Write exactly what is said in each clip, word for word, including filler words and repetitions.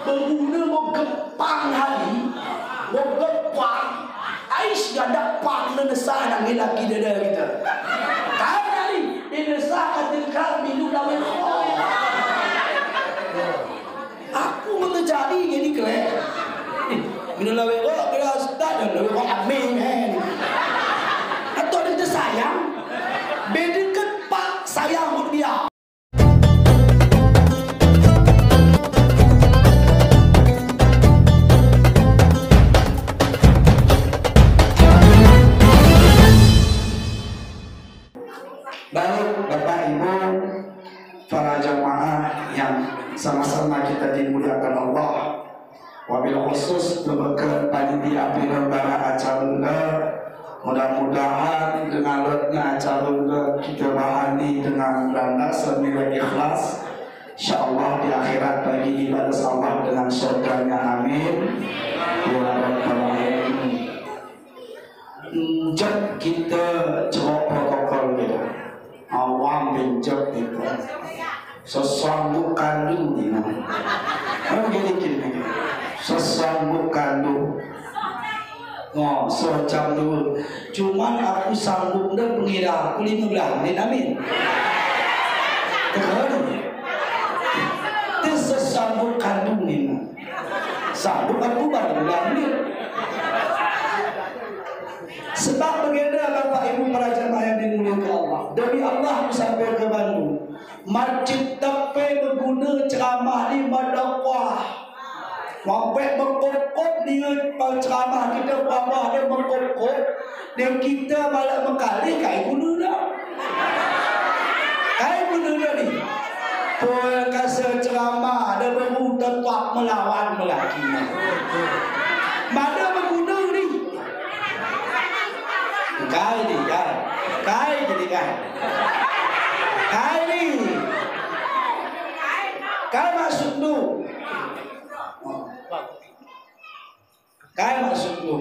Beguna mo gepang hali, mo gepang. Ais, gadak pang ne nesa nang ila ki dada kita. Kan hali, dia nesa katil kal minum lawe ko. Aku mau terjadi jadi kele. Minum lawe ko, kira ustaz dan lawe ko amin, eh. Atau dia tersayang, beda ke pak sayang dia. Baik, Bapak Ibu, para jamaah yang sama-sama kita dimuliakan Allah. Wabil khusus, tebakan panitia penyelenggara acara unda. Mudah-mudahan dengan lotnya acara unda kita bahani dengan landas dan nilai ikhlas. Insya Allah di akhirat bagi ibadah Allah dengan surganya. Amin. Ya Rabbal Alamin. Jep kita jawab protokol kita. Awam benjep kita. Sesambuk kandu ni na. Apa gini gini? Sesambuk kandu. Oh, sejam dulu. Cuman aku sambuk dah pengira aku lima belas menit, amin. Terus. Itu sesambuk kandu ni na. Sambuk aku baru lima belas menit. Sebab begini, Bapak Ibu para jamaah yang dimuliakan Allah. Demi Allah, aku sampai ke Bandung. Masjid tapi beguna ceramah ni madakwah. Sampai mengkokok ni penceramah kita, papa ada mengkokok. Dan kita malah mengkalih, kai guna dah. Kai guna dah ni. Pun kasa ceramah, ada bermuda tuak melawan melaki. Mana berguna ni? Kai ni, kai. Kai jadi kai. Kai ni. Kai masuk tu. Kai masuk tu.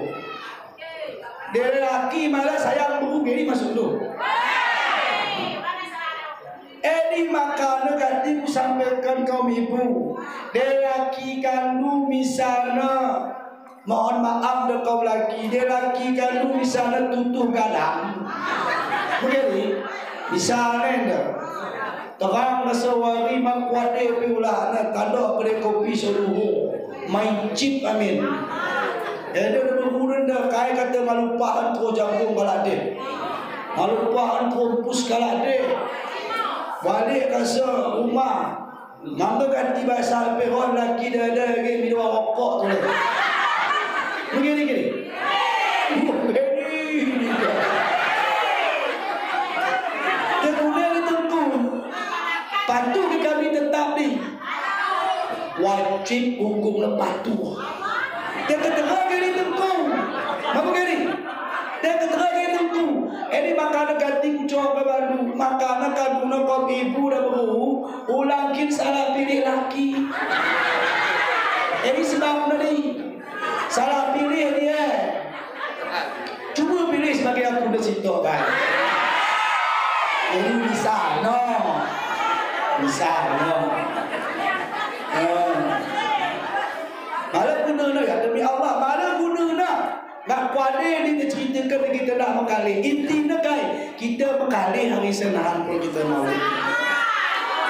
Dia laki malah sayang buku gini masuk tu. Ini makana ganti ku sampaikan kaum ibu. Dia laki kandu misalna, mohon maaf dah kaum laki, dia laki kandu misalna tutuh galang. Begini, misalna dah. Terang masa wari mangkuat dia pi ulahna, tandok pada kopi seluruh. Main chip amin. Ede dah berguna dah, kai kata malupahan tu jagung galak deh. Malupahan tu pus galak deh. Balik kasa rumah. Mangga ganti bahasa pehon laki dada lagi minum rokok tu. Begini gini. Begini. Dia guna ni tengku. Patuh ke kami tetap ni. Wajib hukum le patuh. Dia keterang ke ni tengku. Apa ke ni? Dia keterang ke ni tengku. Ini makana ganti ku coba baru. Makana kan guna kau ibu dah beru. Ulang kin salah pilih laki. Ini sebab ni. Salah pilih dia. Cuba pilih sebagai aku di situ kan. Ini bisa no. Bisa no. Eh. Malah guna no ya demi Allah. Malah guna no. Nak kuade ni ceritakan kita nak mengkali. Inti nak kai. Kita mengkali hari Senin pun kita mau.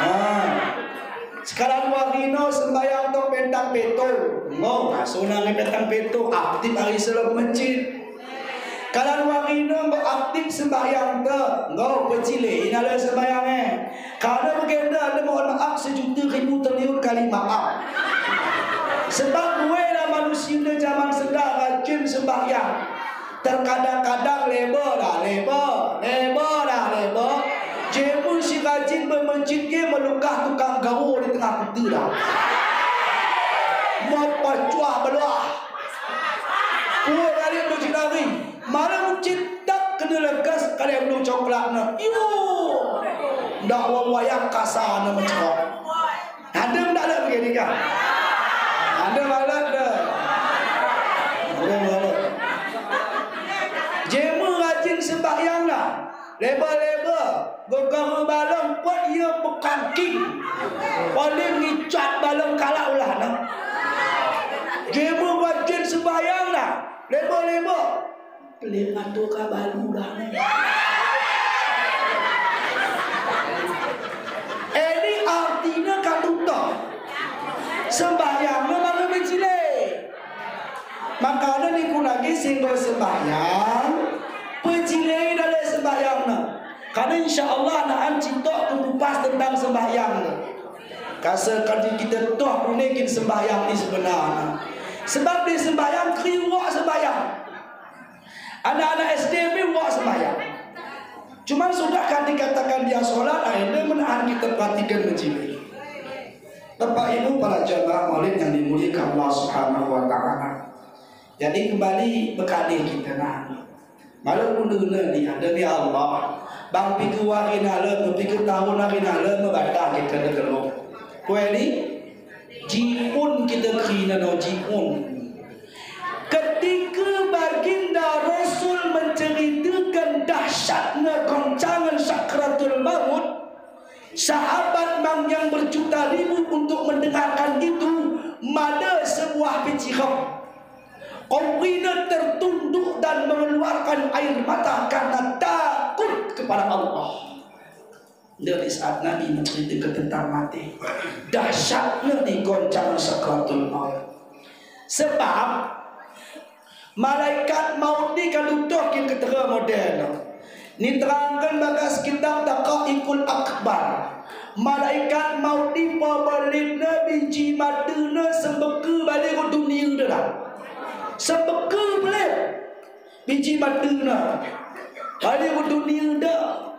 Ha. Sekarang wari no sembahyang tu pentang peto. Ngo, kasunang ni pentang peto. Aktif hari selalu masjid. Kalau wari no aktif sembahyang tu. Ngo, pecile. Ina le sembahyang eh. Kalau begenda ada mohon maaf sejuta ribu triliun kali maaf. Sebab gue lah manusia zaman sedang rajin sembahyang. Terkadang-kadang lebo dah, lebo, lebo dah, lebo. Jemu si rajin bermasjid ke melukah tukang gawo di tengah kuta dah. Mapacuah belah. Pua kali tu cinari. Malam cinta kena lekas kali belum coklat na. Iyo. Dah wang wayang kasar na macam. Ada ndak ada begini kah? Ada malam dah. Ada malam. Jemu rajin sembahyang lah. Leba-leba. Gegaru balong pun ia pekangking. Paling ngicat balong kalak ulah na. Sembahyang na, lebo-lebo. Lebo tu ka balu dah ni. Ini artinya katutup. Sembahyang na baru menjilai. Makana ni ku lagi singgah sembahyang, pejilai dalam sembahyang na. Karena insya Allah na am cinta kupas tentang sembahyang na. Kasa kadi kita toh unekin sembahyang ni sebenarnya. Sebab di sembahyang kriwak sembahyang. Anak-anak S D M wak sembahyang. Cuman sudah kan dikatakan dia sholat, akhirnya menahan kita perhatikan menjilai. Bapak Ibu para jamaah maulid yang dimuliakan Allah Subhanahu wa Ta'ala. Jadi kembali bekali kita na. Malu pun dulu ni ada ni Allah. Bang piku hari nala, piku tahun hari nala, membaca kita dulu. Kuali, jiun kita kena no jiun. Ketika baginda Rasul menceritakan dahsyatnya goncangan sakratul maut, sahabat mang yang berjuta ribu untuk mendengarkan itu, mada sebuah pecihok. Kaum ini tertunduk dan mengeluarkan air mata karena takut kepada Allah. Dari saat Nabi menceritakan tentang mati, dahsyatnya digoncang sakratul maut. Sebab malaikat maut ni kalu toh kin ketera model. Ni terangkan bagas kitab Daqaiqul Akhbar. Malaikat maut ni pabelin na biji mata na sembeka balik ke dunia dah. Sembeka balik. Biji mata na balik ke dunia dah.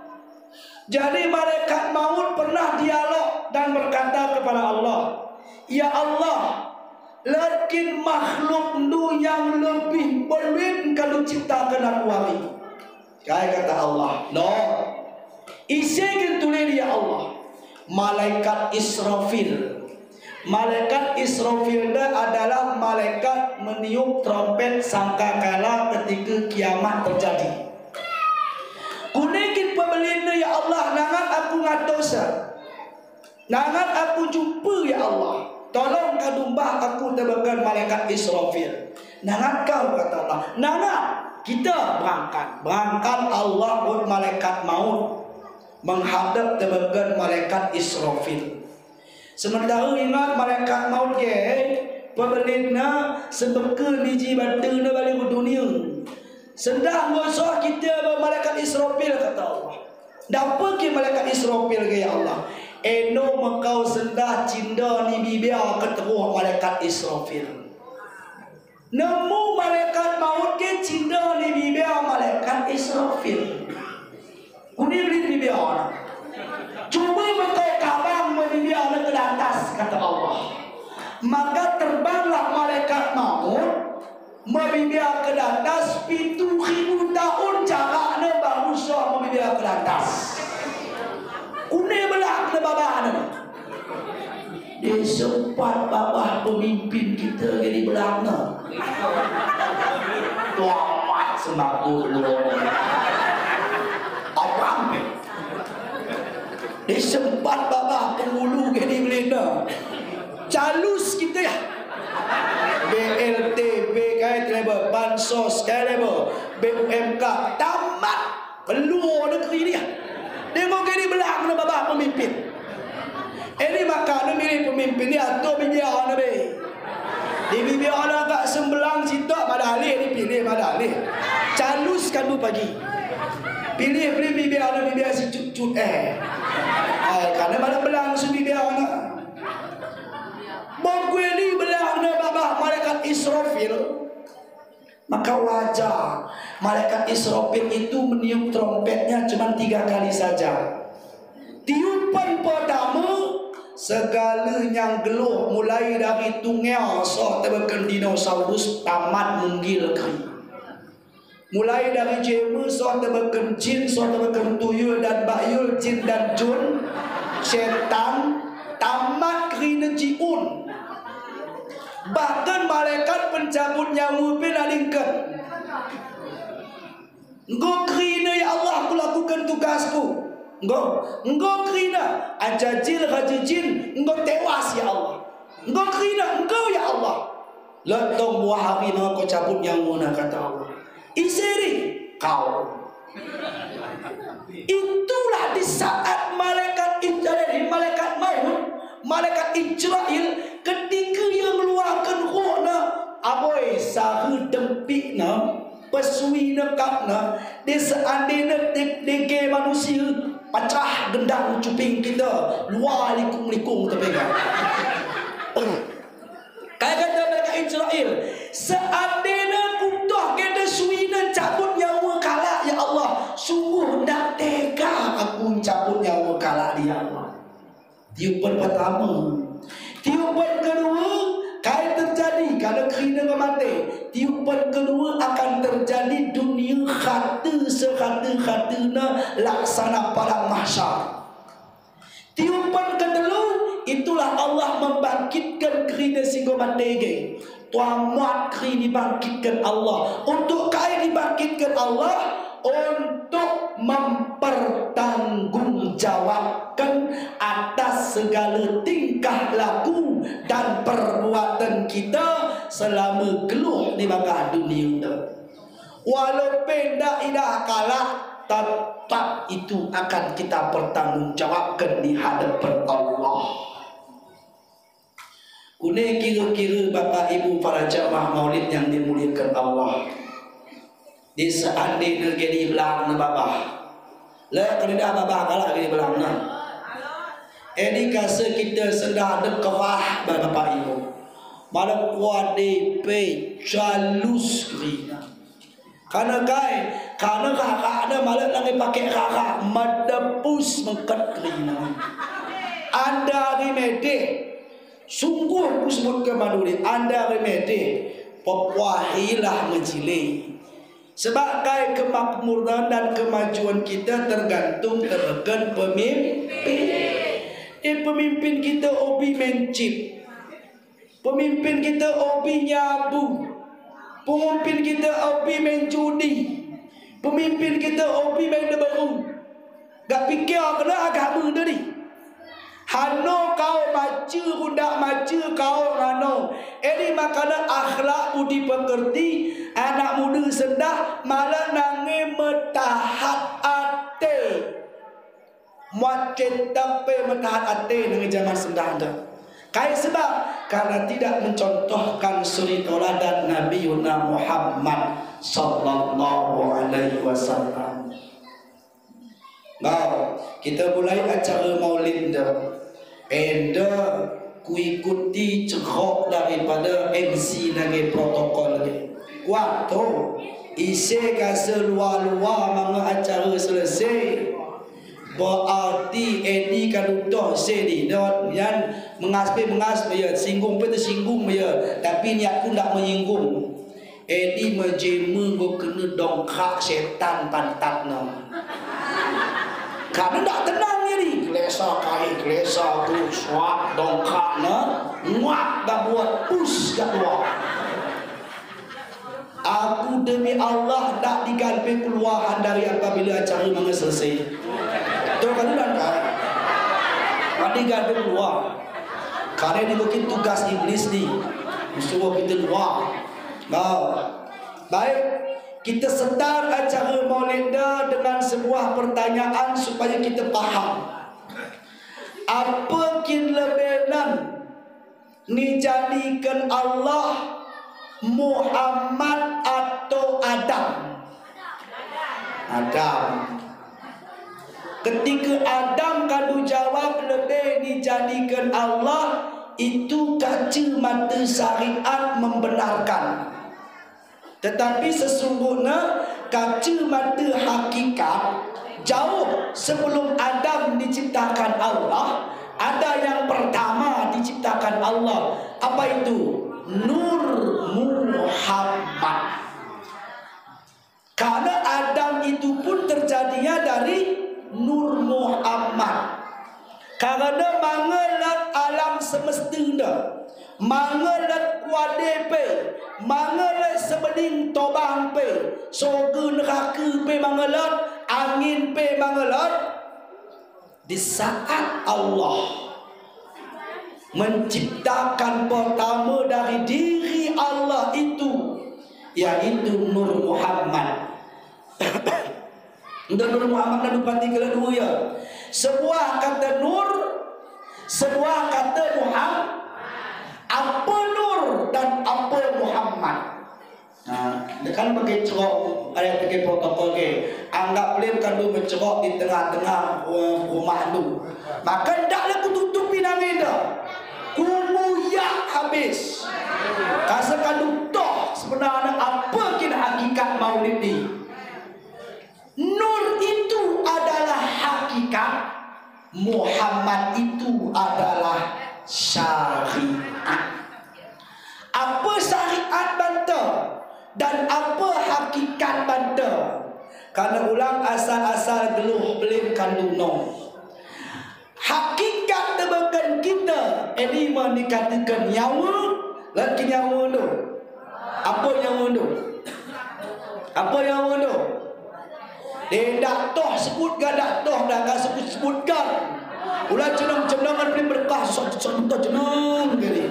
Jadi malaikat maut pernah dialog dan berkata kepada Allah, "Ya Allah, lakin makhluk nu yang lebih belit kalu ciptakan aku hari." Kai kata Allah, "No. Ise kin tulin ya Allah?" Malaikat Israfil. Malaikat Israfil dah adalah malaikat meniup trompet sangkakala ketika kiamat terjadi. Kunekin pabelin na ya Allah, nangat aku ngatosa. Nangat aku jumpa ya Allah. Tolong kadumbah aku tebakan malaikat Israfil. Nangat kau kata Allah. Nangat, kita berangkat. Berangkat Allah buat malaikat maut. Menghadap tebakan malaikat Israfil. Sementara ingat malaikat maut ke, pabelin na sembeka biji mata na balik ke dunia. Sendah ngosoh kita ba malaikat Israfil kata Allah. Dapa ke malaikat Israfil ke ya Allah? Eno mekau sendah cinda ni bibia keteruh malaikat Israfil. Nemu malaikat maut ke cinda ni bibia malaikat Israfil. Kuni beli bibia na. Cuba mekau kabang bibia na ke atas kata Allah. Maka terbanglah malaikat maut. Mabibia ke atas pitu ribu tahun jarak na baru so mabibia ke atas. Kune belak na babah na. Disempat babah pemimpin kita jadi belak na. Tuamat sembako belum. Apa ambil? Disempat babah penghulu ke di Belanda. Calus kita ya. B L T B kai teleba, bansos kai leba, B U M K tamat. Perlu negeri ni ya. Dia mau ke di belak na babah pemimpin. Ini maka na milih pemimpin ni atau bibia na be. Di bibia na agak sembelang situ madalih ni pilih madalih. Calus kan tu pagi. Pilih pilih bibia na bibia si cut cut eh. Ai, karena malam belang su bibia na. Bangku ini belang na babah malaikat Israfil. Maka wajar malaikat Israfil itu meniup trompetnya cuma tiga kali saja. Tiupan pertama, segala yang geluh mulai dari tungel so tebakan dinosaurus tamat munggil kri. Mulai dari jeme so tebakan jin, so tebakan tuyul dan bayul, jin dan jun, setan, tamat kri na jiun. Bahkan malaikat pencabut nyawa pun alingkan. Engkau kri na ya Allah, aku lakukan tugasku. Engkau, engkau kri na, ajajil rajijin, engkau tewas ya Allah. Engkau kri na, engkau ya Allah. Lotong buah hari na ko cabut nyawa na, kata Allah. Ise ri? Kau. Itulah di saat malaikat Israel, malaikat maut, malaikat Israel, ketika ia ngeluarkan roh na, aboi, sahu dempik na, pesui na kap na, di seandai na di, di ke manusia, pecah gendang cuping kita, luar likung-likung tepegang. Kaya kata mereka Israel, seandainya ku toh kena suina cabut nyawa kalak, ya Allah, sungguh ndak tega aku cabut nyawa kalak ni, ya Allah. Tiupan pertama. Tiupan kedua, kai terjadi, kalau kerina ke mate. Tiupan kedua akan terjadi dunia khata sehata-hatana laksana padang mahsyar. Tiupan ketelu, itulah Allah membangkitkan kerina singgo mate ge. Tuan muat keri dibangkitkan Allah. Untuk kai dibangkitkan Allah? Untuk mempertanggungjawabkan atas segala tingkah laku dan perbuatan kita selama keluh di baka dunia tu. Walau pe ndak idah kalak, tetap itu akan kita pertanggungjawabkan di hadapan Allah. Kune kira-kira Bapak Ibu para jamaah maulid yang dimuliakan Allah. Di seandainya gedi belang na babah. Le, kalau dah babah kalak gedi belang na. Edi kase kita sendah dek kewah, Bapak Ibu. Malam kuat D P jalus kerina. Kana kai, kana kakak ada malah lagi pakai kakak, madepus mengket kerina. Anda ri mede, sungguh ku sebut ke maduri, anda ri mede, pepuahilah mejile. Sebab kai kemakmuran dan kemajuan kita tergantung tereken pemimpin. Eh, pemimpin kita obi mencip. Pemimpin kita obi nyabu. Pemimpin kita obi main judi. Pemimpin kita obi main debaru. Gak pikir kena agama tadi. Hano kau macu, gundak macu kau ngano. Edi makana akhlak budi pekerti, anak muda sendah, malah nange metahat ate. Muat cetak pe metahat ate nang zaman sendah dah. Kai sebab karena tidak mencontohkan suri teladan Nabi Yuna Muhammad sallallahu alaihi wasallam. Nah, kita mulai acara maulid dah. Enda ku ikuti cekok daripada M C nage protokol ge. Kuat tu, ise kase lua-lua manga acara selesai. Berarti edi kadutoh sedi dot yan mengas pe mengas ya, singgung pe tersinggung ya, tapi niatku ndak menyinggung. Edi mejeme go kena dongkak setan pantat na. Karena ndak tenang ya ni, kelesa kai, kelesa tu, suak dongkak na, nguak dah buat, pus dah buat. Aku demi Allah ndak diganti keluaran dari apabila acara manga selesai. Tu kan dah kai. Ndak diganti keluar. Karena ini mungkin tugas iblis ni. Suruh kita keluar. Nah, baik, kita setar acara maulid dah dengan sebuah pertanyaan supaya kita paham. Apa kin lebenan ni jadikan Allah, Muhammad atau Adam? Adam. Ketika Adam kadu jawab lebe ni jadikan Allah, itu kacamata syariat membenarkan. Tetapi sesungguhnya kacamata hakikat, jauh sebelum Adam diciptakan Allah, ada yang pertama diciptakan Allah. Apa itu? Nur Muhammad. Karena Adam itu pun terjadinya dari Nur Muhammad. Karena mangalat alam semesta dah, mangalat kuade pe, mangalat sebening tobang pe, sorga neraka pe mangalat, angin pe mangalat. Di saat Allah Menciptakan pertama dari diri Allah itu, yaitu Nur Muhammad. Nur Muhammad na dupati kala dua ya. Sebuah kata Nur, sebuah kata Muhammad. Apa Nur dan apa Muhammad? Nah, kan pakai cerok, ada pakai protokol ke. Anggap lem kan tu mencerok di tengah-tengah, eh, rumah tu. Maka ndak leh kututupi nang enda. Kubuyak habis. Kasa kan tu toh sebenarnya apa kin hakikat Maulid ni. Nur itu adalah hakikat, Muhammad itu adalah syariat. Apa syariat banta dan apa hakikat banta? Karena ulang asal-asal geluh pelim kandung no. Hakikat tebakan kita, ini mah dikatakan nyawa, lagi nyawa tu. Apa nyawa tu? Apa nyawa tu? Dia dak toh sebut ga dak toh dah ga sebut sebut ga. Ulah jenang jenangan beli berkah sok sok toh jenang gini.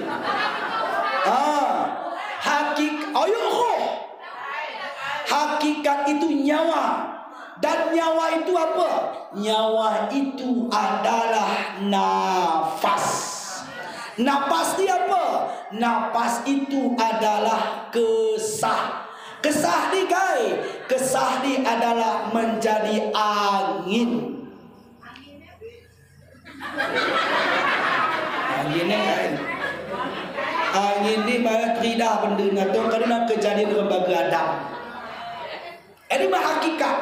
Ah, hakik, ayo ho. Hakikat itu nyawa. Dan nyawa itu apa? Nyawa itu adalah nafas. Nafas ni apa? Nafas itu adalah kesah. Kesah ni kai? Kesah ni adalah menjadi angin. Angin ni kai? Angin ni mana tidak benda na tu kerana kejadian lembaga Adam. Ini mah hakikat.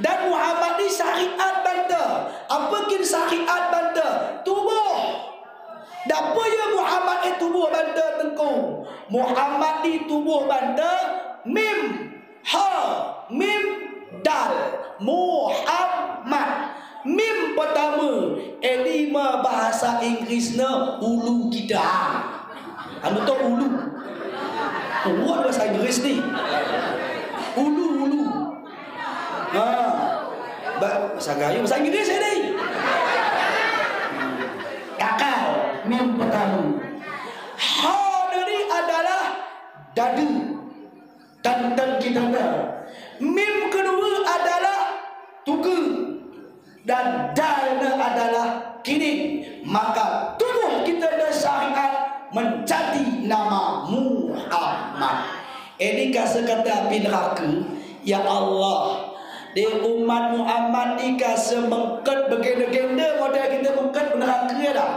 Dan Muhammad ni syariat banta. Apa kin syariat banta? Tubuh. Dapa ya Muhammad eh tubuh banta tengku? Muhammad ni tubuh banta mim, ha, mim, dal. Muhammad. Mim pertama, ini mah bahasa Inggris na ulu kita. Anu tu ulu. Ulu bahasa Inggris ni. Ulu, ulu. Ha. Ba, bahasa Gayo, bahasa Inggris ini. Kakal, mim pertama. Ha ini adalah dadu. Tantan kita na. Mim kedua adalah tugu. Dan dalna adalah kini, maka tubuh kita na syariat menjadi nama Muhammad. Ini kasa kata api neraka, ya Allah. Di umat Muhammad ni kasa mengket begenda-genda model kita mengket neraka ya dah.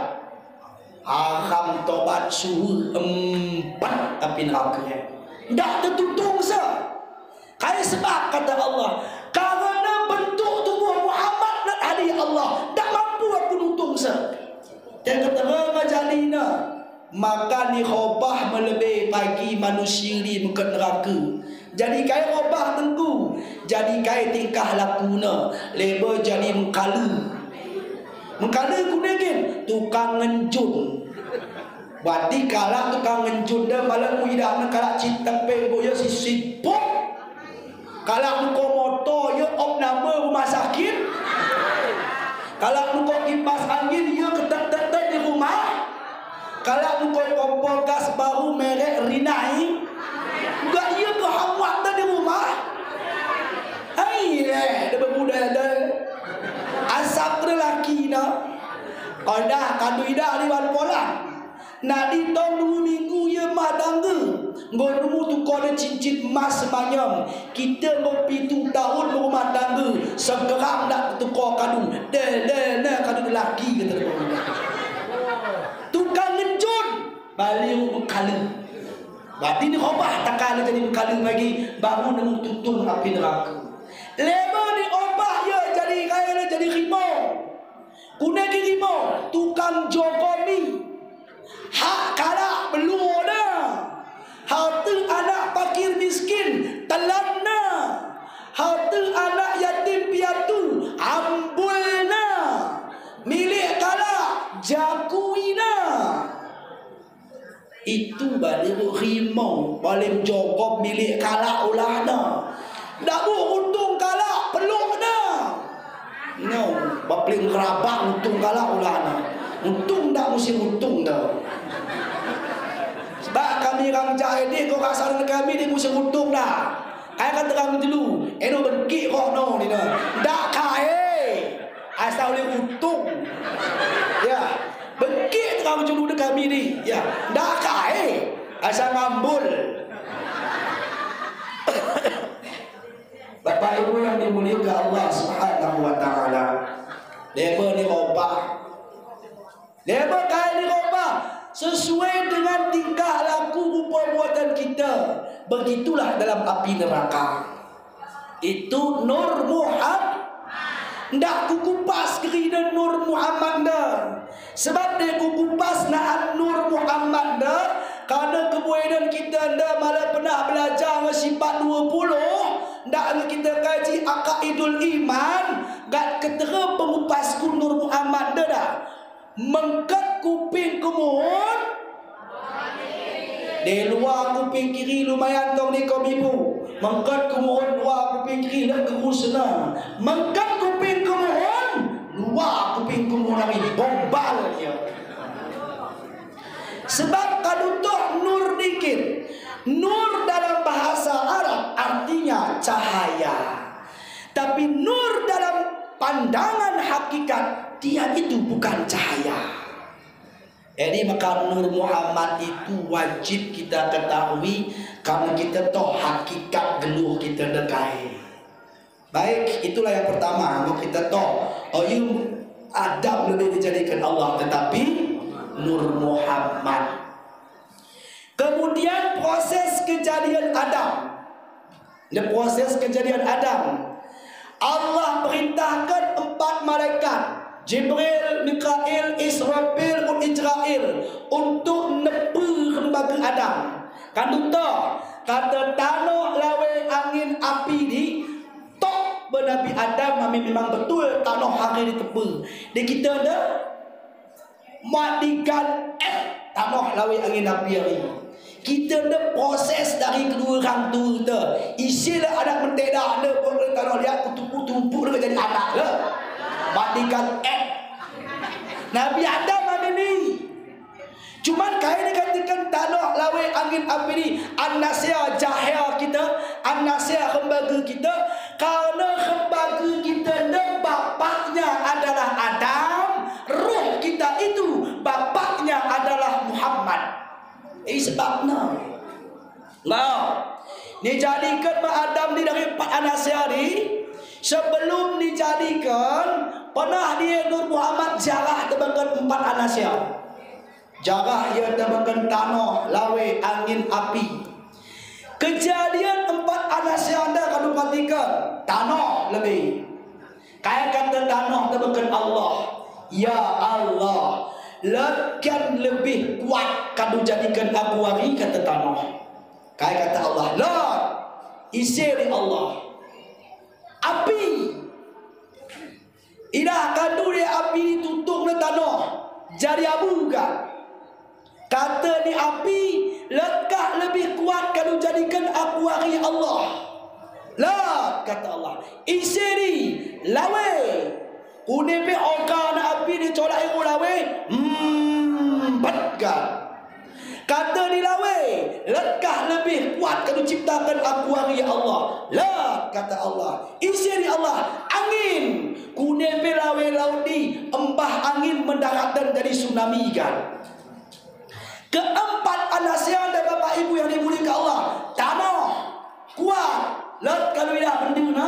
Haram tobat suhu empat api neraka. Ndak tertutung sa. Kai sebab kata Allah, karena bentuk tubuh Muhammad nak hadi Allah, ndak mampu aku nutung sa. Dan kata Allah majalina, maka ni khobah melebih bagi manusia ni mengket neraka. Jadi kai khobah tengku, jadi kai tingkah lakuna, leba jadi mengkala. Mengkala ku degin, tukang ngenjun. Berarti kalak tukang ngenjun dah malam ku idah na kalak citang penggo ya sisipuk. Kalak muko motor ya op nama rumah sakit. Kalak muko kipas angin ya ketek-ketek di rumah. Kalak muko kompor gas baru merek Rinnai. Enggak ya ke hamuat di rumah. Hai leh, dah bermuda dah. Asap lelaki na. Kau dah kadu idah di wan pola. Nak ditong dua minggu ya rumah tangga. Nggo nemu tuko le cincin emas semanyam. Kita nggo pitu tahun rumah tangga. Sekarang ndak tuko kadu. Deh, deh, nah kadu lelaki kata dia. Tukang ngenjun. Balik mengkala. Berarti ni khobah tak kala jadi mengkala lagi. Baru nemu tutung api neraka. Leba ni obah ya jadi kaya jadi rimau. Kune ki rimau, tukang jogo mi. Hak kalak beluo na. Harta anak fakir miskin, telan na. Harta anak yatim piatu, ambul na. Milik kalak, jakui na. Itu balik rimau, paling jogo milik kalak ulah na. Dabu untung kalak, peluk na. No, paling kerabak untung kalak ulah na. Untung musim utung dah. Sebab kami orang Jah ini, ko kasar kami di musim utung dah. Ai kata kami dulu, eno bengkik ko no ni dah. Dak kai. Asal boleh utung. Ya. Bengkik kami dulu di kami ni. Ya. Dak kai. Asal ngambul. Bapak Ibu yang dimuliakan Allah Subhanahu wa Ta'ala. Leba ni obah. Leba kai ni obah. Sesuai dengan tingkah laku rupa buatan kita. Begitulah dalam api neraka. Itu Nur Muhammad. Ndak kukupas kerina Nur Muhammad nda. Sebab deh kukupas naan Nur Muhammad nda, kerana kebuedan kita nda malah pernah belajar ngan sifat dua puluh, ndak ngan kita kaji aqaidul iman, gat ketera pengupasku Nur Muhammad nda dah. Mengkat kuping kemuhun, deh lua kuping kiri lumayan tong ni komipu. Mengkat kemuhun lua kuping kiri lek kerusna. Mengkat kuping kemuhun, lua kuping kemuhun lagi bombal dia. Sebab kadutoh nur dikit. Nur dalam bahasa Arab artinya cahaya. Tapi nur dalam pandangan hakikat, dia itu bukan cahaya. Jadi maka Nur Muhammad itu wajib kita ketahui, karena kita toh hakikat geluh kita nda kai. Baik, itulah yang pertama, mau kita toh. Oh, iya, Adam lebih dijadikan Allah, tetapi Nur Muhammad. Kemudian proses kejadian Adam. Di proses kejadian Adam, Allah perintahkan empat malaikat, Jibril, Mikail, Israfil, un Israil, untuk nepu kembaga Adam. Kan tutoh, kata tanoh, lawei, angin, api di, tok ba Nabi Adam, ami memang betul tanoh hari ditepu. Di kita nda, mat digan et tanoh, lawei, angin, api ari. Kita nda proses dari kedua orang tua tu. Isi lah anak menteda nda, buat tanoh liat kutumpuk-tumpuk nda jadi anak lah. Mat digan et. Nabi Adam ada ni. Cuman kai dikatakan tanoh, lawei, angin, api ni, anasya jahil kita, anasya kembaga kita, karena kembaga kita nda bapaknya adalah Adam, ruh kita itu bapaknya adalah Muhammad. Ini sebabnya. Nah, dijadikan ma Adam ni dari empat anasya ni. Sebelum dijadikan, pernah dia Nur Muhammad ziarah tebakan empat anasya. Ziarah ia tebakan tanoh, lawei, angin, api. Kejadian empat anasya nda kalu perhatikan, tanoh lebih. Kai kata tanoh tebakan Allah. Ya Allah, latkan lebih kuat kalu jadikan aku ari, kata tanoh. Kai kata Allah, lat, isi di Allah. Api. Idah kalu di api ni tutung ni tanoh, jadi abu ka. Kata ni api, latkah lebih kuat kalu jadikan aku ari, Allah? Lat, kata Allah. Isi di, lawei. Kune pe oka na api ni colak iku lawei, hmm, bet ka. Kata ni lawei, latkah lebih kuat kalu ciptakan aku ari, Allah? Lat, kata Allah. Isi di Allah, angin. Kune pe lawei laut ni, embah angin mendarat dan jadi tsunami kan. Keempat anasya nda Bapak Ibu yang dimuliakan Allah, tanoh. Kuat, lat kalu idah benda na,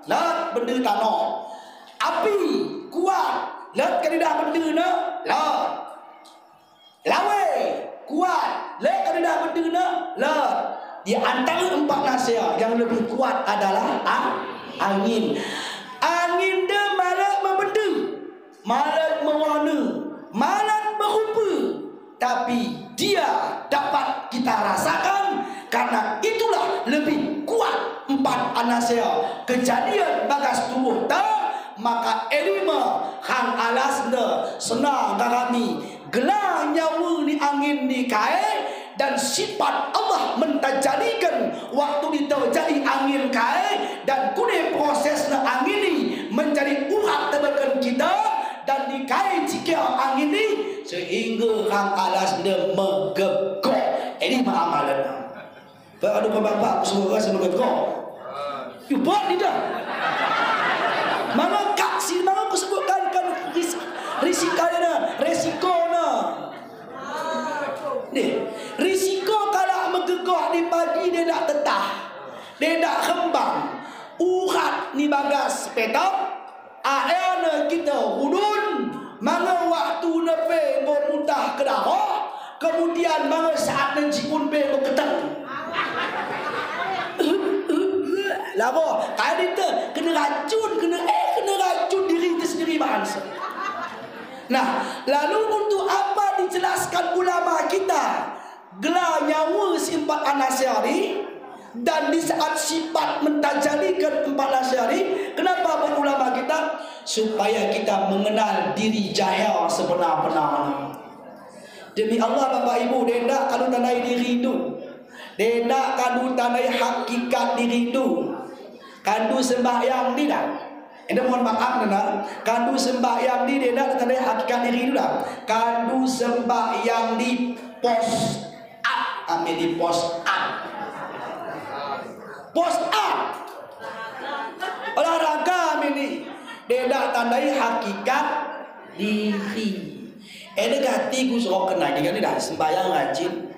lat benda tanoh. Api, kuat, lat kalu idah benda na, lat. Lawei, kuat, lat kalu idah benda na, lat. Di antara empat anasya yang lebih kuat adalah a-, angin. Angin nda malah membenda. Malah mewarna, malah merupa, tapi dia dapat kita rasakan, karena itulah lebih kuat empat anasya. Kejadian bagas tubuh ta, maka elima hang alas nda, sena garami, gela nyawa ni angin ni kai, dan sifat Allah mentajadikan waktu ni terjadi angin kai, dan kune proses na angin ni menjadi urat tebakan kita, dan ni kai jika angin ni Hingga hang alas ne megegoh. Ini ma'amalan. Ba adu ba bapa ku suruh ka sama kau. Yu ba ni dah. Manga kak si manga ku sebutkan kan ris-, risiko na, risiko na. Ni, risiko kalau megegoh di pagi dia nak tetah. Dia nak kembang. Uhat ni bagas petak. Aena kita hudun, manga waktu ne pe nggo mutah ke daho, kemudian manga saat ne jipun pe nggo keteng. Labo, kaya dite, kena racun, kena, eh, kena racun diri te sendiri bahansa. Nah, lalu untuk apa dijelaskan ulama kita? Gela nyawa si empat anasya ari, dan di saat sifat mentajalikan empat anasya ari, kenapa buat ulama kita? Supaya kita mengenal diri jahil sebenar-benarnya. Demi Allah, Bapak Ibu, dendak kalu tandai diri itu. Dendak kalu tandai hakikat diri itu. Kandu sembahyang di dah. Enda mohon maaf, nana. Kandu sembahyang di, dendak tandai hakikat diri itu dah. Kandu sembahyang di post ap, kami di post ap. Post ap. Olahraga kami ni. Dendak tandai hakikat diri. Enda gati ku sok kena di kan dah sembahyang rajin.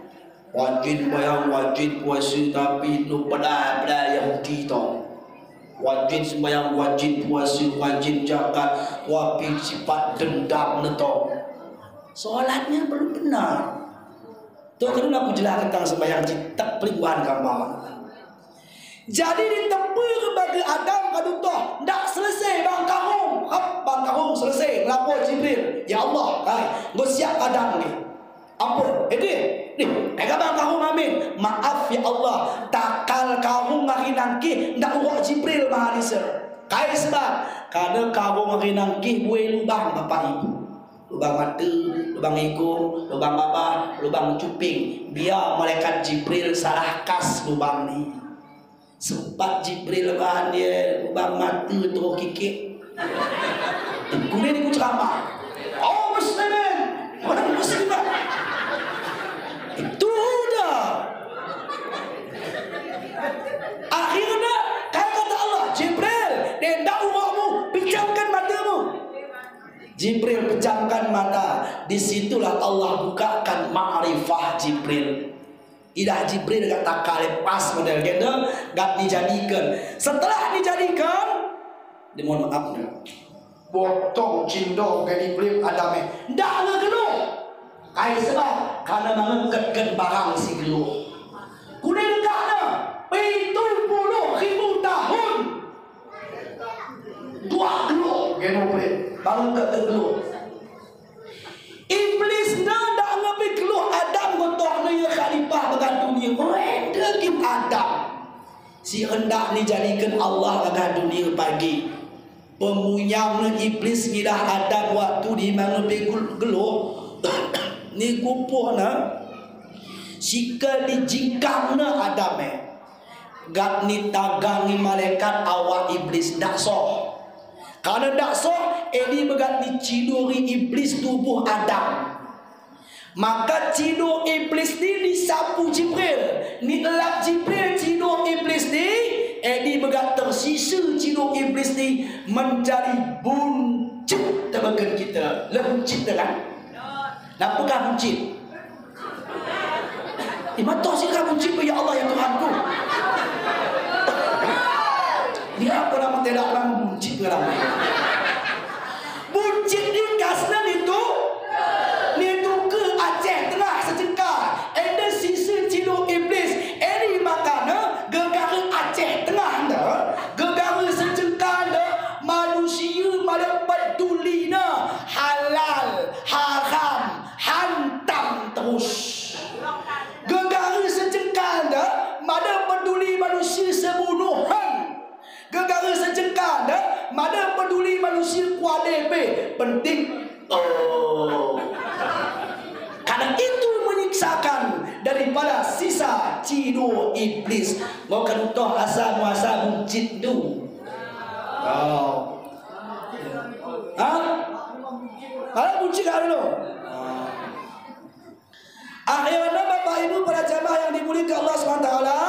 Wajin sembahyang, wajin puasa, tapi nu pada, pada Yahudi tau. Wajin sembahyang, wajin puasa, wajin zakat, tapi sifat dendam ne tau. Salatnya belum benar. Tu kan aku jelaskan tentang sembahyang cita pelingguan kawan. Jadi ditepi ke bagi Adam kadu toh, ndak selesai bang kahung. Hap, bang kahung selesai, ngelapor Jibril. Ya Allah, kai, nggo siap Adam ni. Ampun, eh, dih, dih, ega bang kahung amin. Maaf ya Allah, takal kahung ngari nangki, ndak uwak Jibril mahalisir. Kai sebab, karena kahung ngari nangki buai lubang, Bapak Ibu. Lubang mata, lubang ikung, lubang babah, lubang cuping. Biar malaikat Jibril salah kas lubang ni. Sempat Jibril bahan dia lubang mata terus kikik. Guna ni ku ceramah. Oh, muslimin. Orang muslimat. Itu dah. Akhirnya, kan kata Allah, Jibril, dendak uwakmu, pejamkan matamu. Jibril pejamkan mata. Di situlah Allah bukakan ma'rifah Jibril. Idah Jibril gat takal pas model gende, gat dijadikan. Setelah dijadikan, dimohon maaf ne. Botong cindo ke di pelim Adam eh. Ndak ngegeluh. Kai sebab, karena mengeketkan barang si geluh. Kudin kahna, pitu puluh ribu tahun. Dua geluh, geno pelim. Barang ke geluh. Iblis nda ndak ngepi geluh Adam gotoh ne ia khalifah bagan dunia. Weh, degin Adam. Si hendak dijadikan Allah bagan dunia pagi. Pemunyang ne Iblis ngidah Adam waktu di mangepi gel-, geluh. Ni gupuh ne. Sika dijingkang ne Adam eh. Gat ni tagang ni malaikat awak Iblis ndak soh. Karena ndak soh, edi begat ni ciduri Iblis tubuh Adam. Maka cidu Iblis ni disapu Jibril. Ni elap Jibril cidu Iblis ni, edi begat tersisa cidu Iblis ni menjadi buncit tebeken kita. Leh buncit te kan? Napa kah buncit? Ima toh si kah buncit, ya Allah, ya Tuhanku. Dia apa nama tidak orang buncit orang. Buncit ni kasna nitu, nitu ke Aceh Tengah sejengkal. Enda sisa cidu Iblis. Edi makana gegara Aceh Tengah nda, gegara sejengkal nda, manusia mada peduli ne halal, haram. Hantam terus. Gegara sejengkal nda, mada peduli manusia sebunuhan. Gegara sejengkal nda, mada peduli manusia kuade pe. Penting, oh. Karena itu menyiksakan daripada sisa cidu Iblis. Mau kan toh asa muasa buncit tu. Oh. Ha? Kalau buncit kalau Akhirnya, Bapak Ibu para jamaah yang dimuliakan Allah subhanahu wa taala,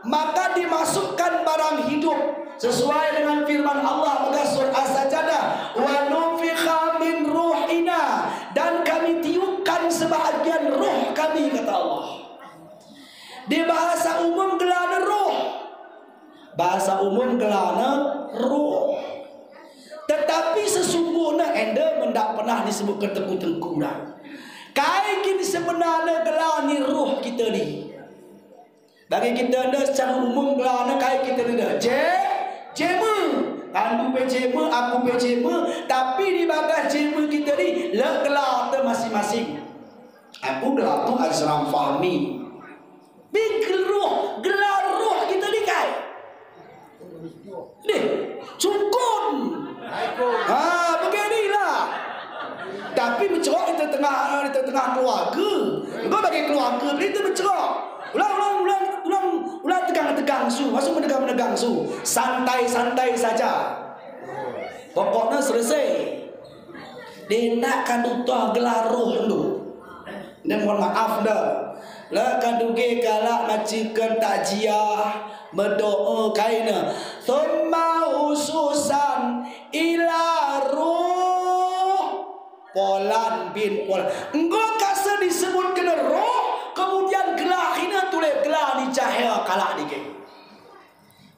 maka dimasukkan barang hidup sesuai dengan firman Allah, pegas surat As-Sajdah, "Wa nufikha min ruhina," dan Kami tiupkan sebahagian ruh Kami, kata Allah. Di bahasa umum gelarna ruh. Bahasa umum gelarna ruh. Tetapi sesungguhnya enda men dak pernah disebut ke tengku-tengku dah. Kai kin sebenarnya gelar ni ruh kita ni. Bagi kita enda secara umum gelarna kai kita ni dah. Je, jema. Kandu pe jema, aku pe jema. Tapi di bagas jema kita ni, lek gelar te masing-masing. Aku gelar tu Azram Fahmi. Big ruh, gelar ruh kita ni kai. Deh, sukun. Ha, beginilah. Tapi mencerok di tengah, di tengah keluarga. Engkau bagi keluarga, beli tu mencerok. Ulang, ulang, ulang, ulang, ulang tegang-tegang su, masuk menegang-menegang su. Santai-santai saja. Pokoknya selesai. Dena kan utoh gelar ruh tu. Ni mohon maaf dah. La kaduge kalak macikan takziah, mendoa kaina. Thumma khususan ila ruh Polan bin Polan. Engkau kasa disebut kena ruh, kemudian gelar hina tule gelar ni jahil kalak dike.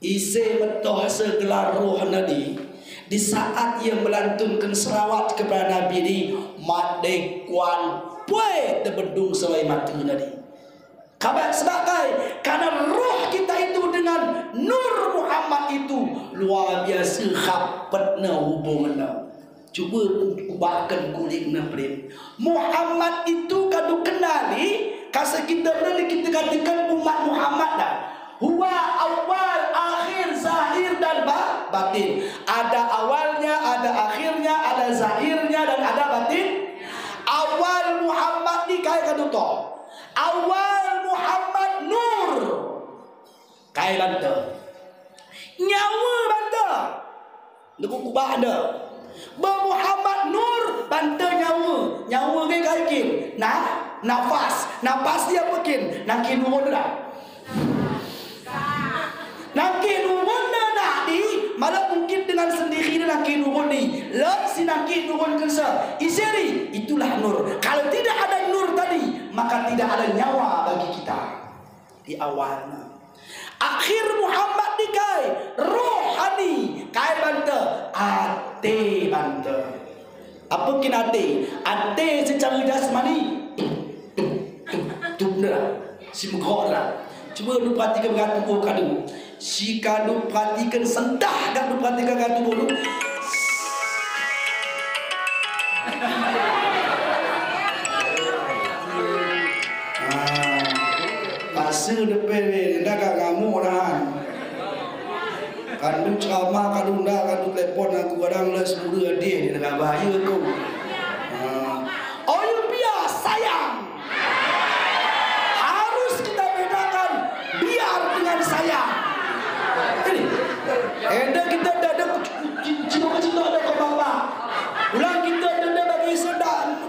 Ise metoh segelar ruh nadi, di saat ia melantunkan selawat kepada Nabi di, mat dei kuan pue tebendung selai mata nadi. Kaban sebagai, karena ruh kita itu dengan Nur Muhammad itu luar biasa khapatna hubunganna. Cuba ku-, kubahkan kulikna perit. Muhammad itu kadu kenali, kasa kita nali kita katakan umat Muhammad dah. Huwa awal, akhir, zahir dan ba-, batin. Ada awalnya, ada akhirnya, ada zahirnya dan ada batin. Awal Muhammad ni kai kadu toh. Awal Muhammad nur. Kai banta. Nyawa banta. Nda ku kubah nda. Ba Muhammad nur banta nyawa. Nyawa ke kai kin. Nah, nafas. Nafas dia apa kin? Nangkin urun dah. Nangkin urun dah nadi. Malah mungkin dengan sendiri nangkin urun ni. Lep si nangkin urun kensa. Iseri, itulah nur. Kalau tidak ada nur tadi, maka tidak ada nyawa bagi kita. Di awalnya. Akhir Muhammad ni kai, rohani, kai banta, ate banta. Apa kin ate? Ate secara jasmani, tu, tu, tu, nda. Si mekok nda. Cuba nu perhatikan batu kadu. Si kadu perhatikan sendah, kadu perhatikan kadu bolu. Ah, paksa depe, nda ka ngamuk dah. Kadu ceramah, kadu nda, kadu telepon aku kadang lah sepuluh hadiah dia nda bahaya tu. Ah. Oh, you biar sayang. Harus kita bedakan biar dengan sayang. Ini, enda kita dada cinta-cinta ada ke bapa. Ulang kita dada bagi sedang.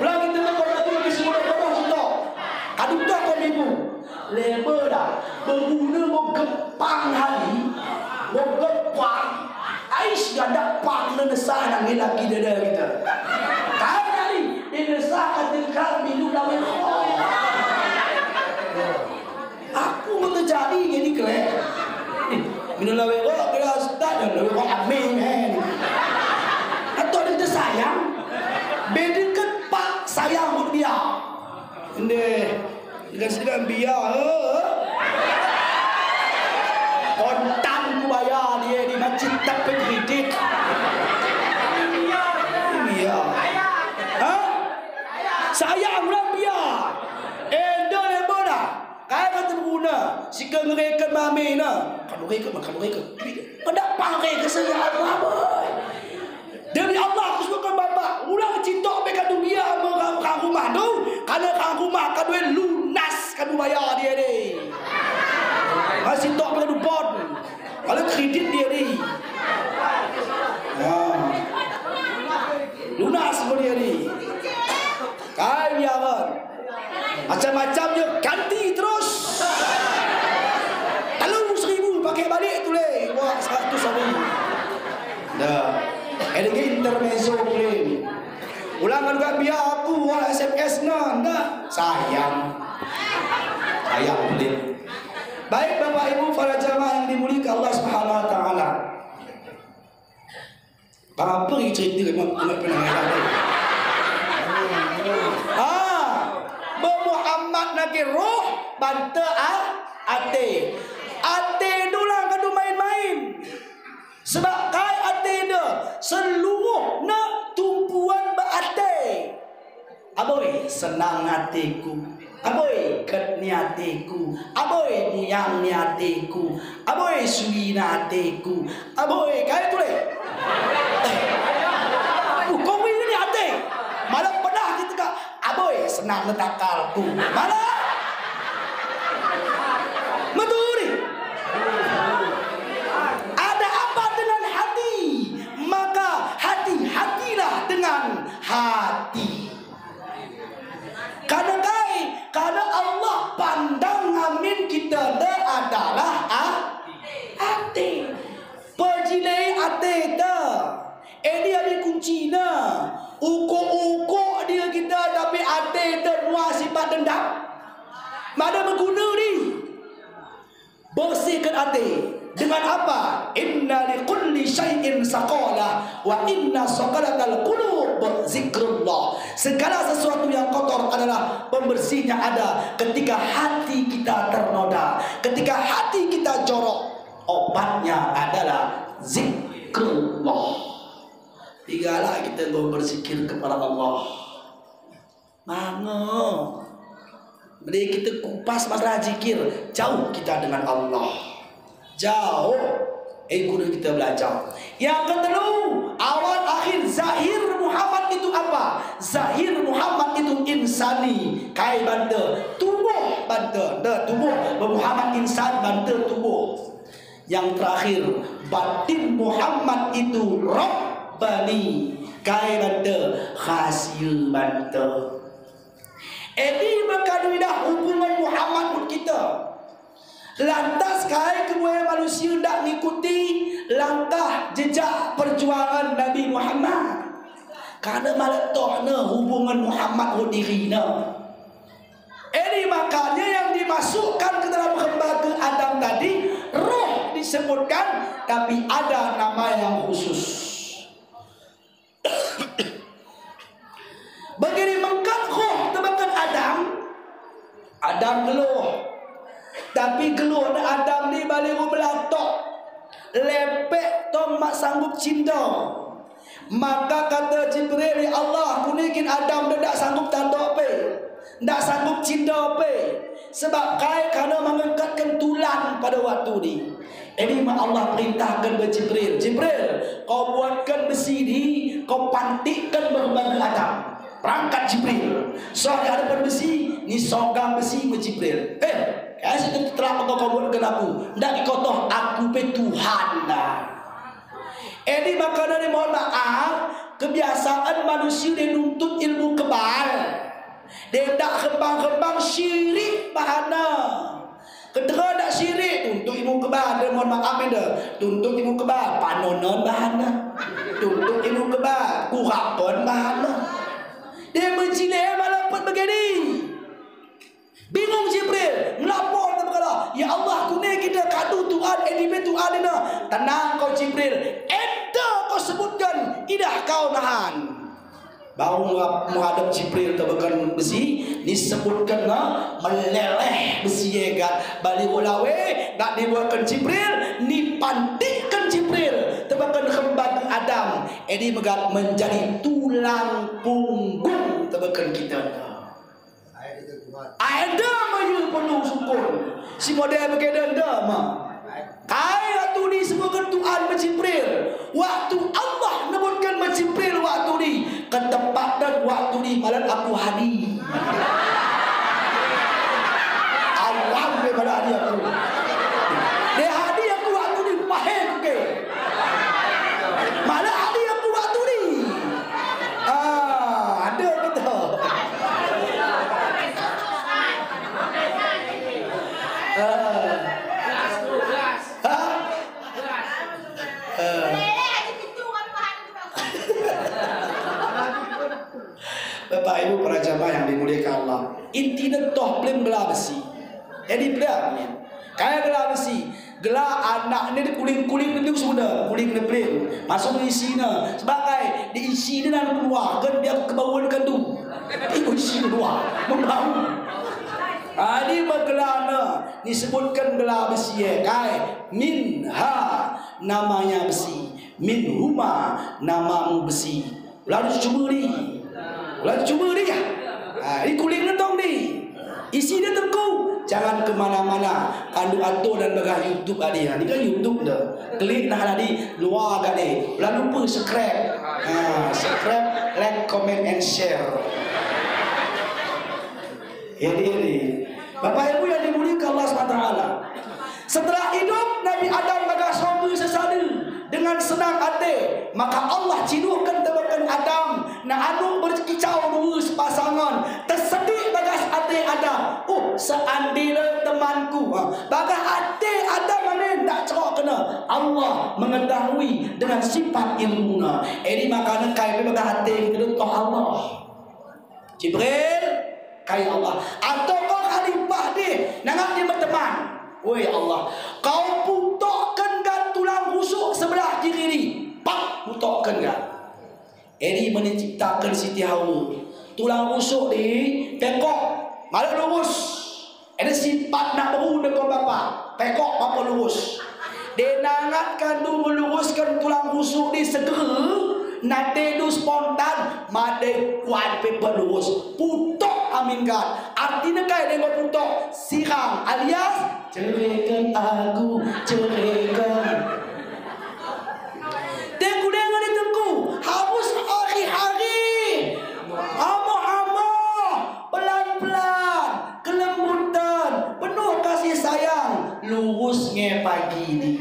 Ulang kita dada bagi semua orang cinta. Kadu tak kau ibu. Leba dah. Berguna mau gepang hari. Mau gepang. Ais gadak pang na nesah nang laki dada kita. Kau nyari, dia nesah kata kau minum lawan kau. Aku mau terjadi jadi kelek. Minum lawan kau, kira start dan lawan kau amin, eh. Atau dia tersayang. Beda ke pak sayang buat dia. Ndeh. Dengan sedang bia, eh. Kontan ku bayar dia di masjid tapi kredit. Bia. Ha? Saya ulang bia. Eh, dah leba dah. Kai kata guna. Si kau ngereken mami na. Kau ngereken, kau ngereken. Kau dak pakai ke saya apa, boy? Demi Allah, aku suka bapak. Ulang citok pe kadu dia me kang, kang rumah tu. Karena kang rumah kadu lunas kadu bayar dia ni. Masih tok pe kadu bon. Kalau kredit dia ni. Ha. Lunas kadu dia ni. Kai biar kan. Macam-macam je, ganti terus. Telu seribu pakai balik tu leh. Wah, seratus hari. Dah. Ada lagi intermezzo boleh. Ulang kan juga biar aku, wah, S M S na, nda. Sayang. Sayang boleh. Baik, Bapak Ibu para jamaah yang dimuliakan Allah Subhanahu wa Taala. Apa yang cerita memang amat pernah ngelak ni? Ah, ba Muhammad nake roh, banta a, ate. Ate dulang kadu main-main. Sebab kai ate de seluruh ne tumpuan ba ate. Aboi, senang ateku. Aboi, ket ni ateku. Aboi, muyang ni ateku. Aboi, sui ni ateku. Aboi, kai tu leh. Uh, kau ini ni ate. Malah pernah kita ka. Aboi, senang ni takalku. Malah. Meturi. Ada apa dengan hati? Maka hati-hatilah dengan hati. Karena kai, karena Allah pandang amin kita ne adalah a, ate. Pejilei ate ta. Ini ada kuncina. Uko-uko dia kita, tapi ate ta nuan sifat dendam. Mana mengguna ni? Bersihkan ate. Dengan apa? Inna likulli syai'in saqalah, wa inna saqalatal qulub zikrullah. Segala sesuatu yang kotor adalah pembersihnya ada ketika hati kita ternoda, ketika hati kita jorok. Obatnya adalah zikrullah. Tigalah kita mau berzikir kepada Allah. Mango. Beri kita kupas masalah zikir, jauh kita dengan Allah. Jauh. Eh, guru kita belajar. Yang ketelu, awal akhir zahir Muhammad itu apa? Zahir Muhammad itu insani, kai banta, tubuh banta. Dah tubuh, ba Muhammad insan banta tubuh. Yang terakhir, batin Muhammad itu Rabbani, kai banta, khasir banta. Edi maka duidah hubungan Muhammad ngut kita. Lantas kai kemudian manusia ndak ngikuti langkah jejak perjuangan Nabi Muhammad. Karena malah toh ne hubungan Muhammad ngut diri ne. Ini makanya yang dimasukkan ke dalam kembaga Adam tadi, roh disebutkan, tapi ada nama yang khusus. Begini mengkat roh tebakan Adam, Adam geluh. Tapi geluh ne Adam ni balik ku belatok. Lepek tong mak sanggup cinta. Maka kata Jibril, "Ya Allah, kuni kin Adam dah tak sanggup tandok pe, tak sanggup cinta pe. Sebab kai kerana mengangkatkan tulang pada waktu ni." Ini mak Allah perintahkan ba Jibril, "Jibril, kau buatkan besi ni, kau pantikkan ba kembaga Adam." Berangkat Jibril. Soh di hadapan besi, ni sogang besi ma Jibril. "Eh, kai situ terang kau buatkan aku. Tak dikotoh aku pe Tuhan dah." Ini makana ni mohon maaf, kebiasaan manusia dia nuntut ilmu kebal. Dia tak kembang-kembang syirik bahana. Ketika tak syirik, tuntut ilmu kebal, dia mohon maaf ini. Tuntut ilmu kebal, panonon bahana. Tuntut ilmu kebal, kuhapon bahana. Dia menjilai malam pun begini. Bingung Jibril, melapor kepada Allah, "Ya Allah, kuni kita kadu Tuhan, eh, di Tuhan ini." "Tenang kau Jibril, enda kau sebutkan, idah kau nahan." Baru menghadap Jibril tebakan besi, ni sebutkan na, meleleh besi ye gat, balik ulawe, tak dibuatkan Jibril, ni pantikkan Jibril, tebakan kembaga Adam, ini megat menjadi tulang punggung tebakan kita. Ai enda ma ye perlu syukur. Si model begini enda ma. Kai waktu ni sebutkan Tuhan ma Jibril. Waktu Allah nebutkan ma Jibril waktu ni. Ketepatan waktu ni malam aku hadi. Allah be malah hadi aku. Dia hadi aku waktu ni paham ke. Malah hadi aku waktu ni. Ah, ada kita. Bapak Ibu para jamaah yang dimuliakan Allah, inti ne toh plem gela besi. Jadi plem ne. Kaya gela besi, gela anak ne kuling-kuling ne sudah, kuling ne plem. Masuk isi ne, sebagai di isi ne nan keluar, kan dia kebauan kan tu. Ibu isi keluar, membau. Jadi gela ne, disebutkan gela besi ya, kai minha namanya besi, minhuma namamu besi. Ulang cuba ni. Ulang cuba ni ya. Ha, ini kuling ne tong ni. Isi ne tengku. Jangan kemana-mana. Kandu ato dan bagah YouTube adi. Ha, ini kan YouTube dah. Klik nah adi luar agak ni. Ulang lupa subscribe. Ha, subscribe, like, comment, and share. Jadi, jadi. Bapak Ibu yang dimuliakan Allah subhanahu wa taala. Setelah hidup Nabi Adam bagah sobu sesadu dengan senang ate, maka Allah ciduhkan tebeken Adam, na anu berkicau dua sepasangan, tersedik bagah ate Adam. Oh, seandainya temanku, ha, bagah ate Adam ane ndak cerok kena. Allah mengetahui dengan sifat ilmuna. Jadi makana kai bagah ate kita toh Allah. Jibril, kai Allah. Atau kau khalifah di, nangat di berteman. Woi Allah, kau putokkan kan tulang rusuk sebelah kiri ni. Pak, putokkan kan. Jadi menciptakan Siti Hawa. Tulang rusuk di pekok, malah lurus. Ene sifat nak beru de ko bapa, pekok bapa lurus. Denangat kandu meluruskan tulang rusuk di segera, nate du spontan, made kuat pepa lurus. Putok amin gat. Artina kai dengan putok, sirang alias, ceraikan aku, ceraikan. Tengku dengan tengku, harus hari-hari. Amo-amo, pelan-pelan, kelembutan, penuh kasih sayang, lurus nge pagi ni.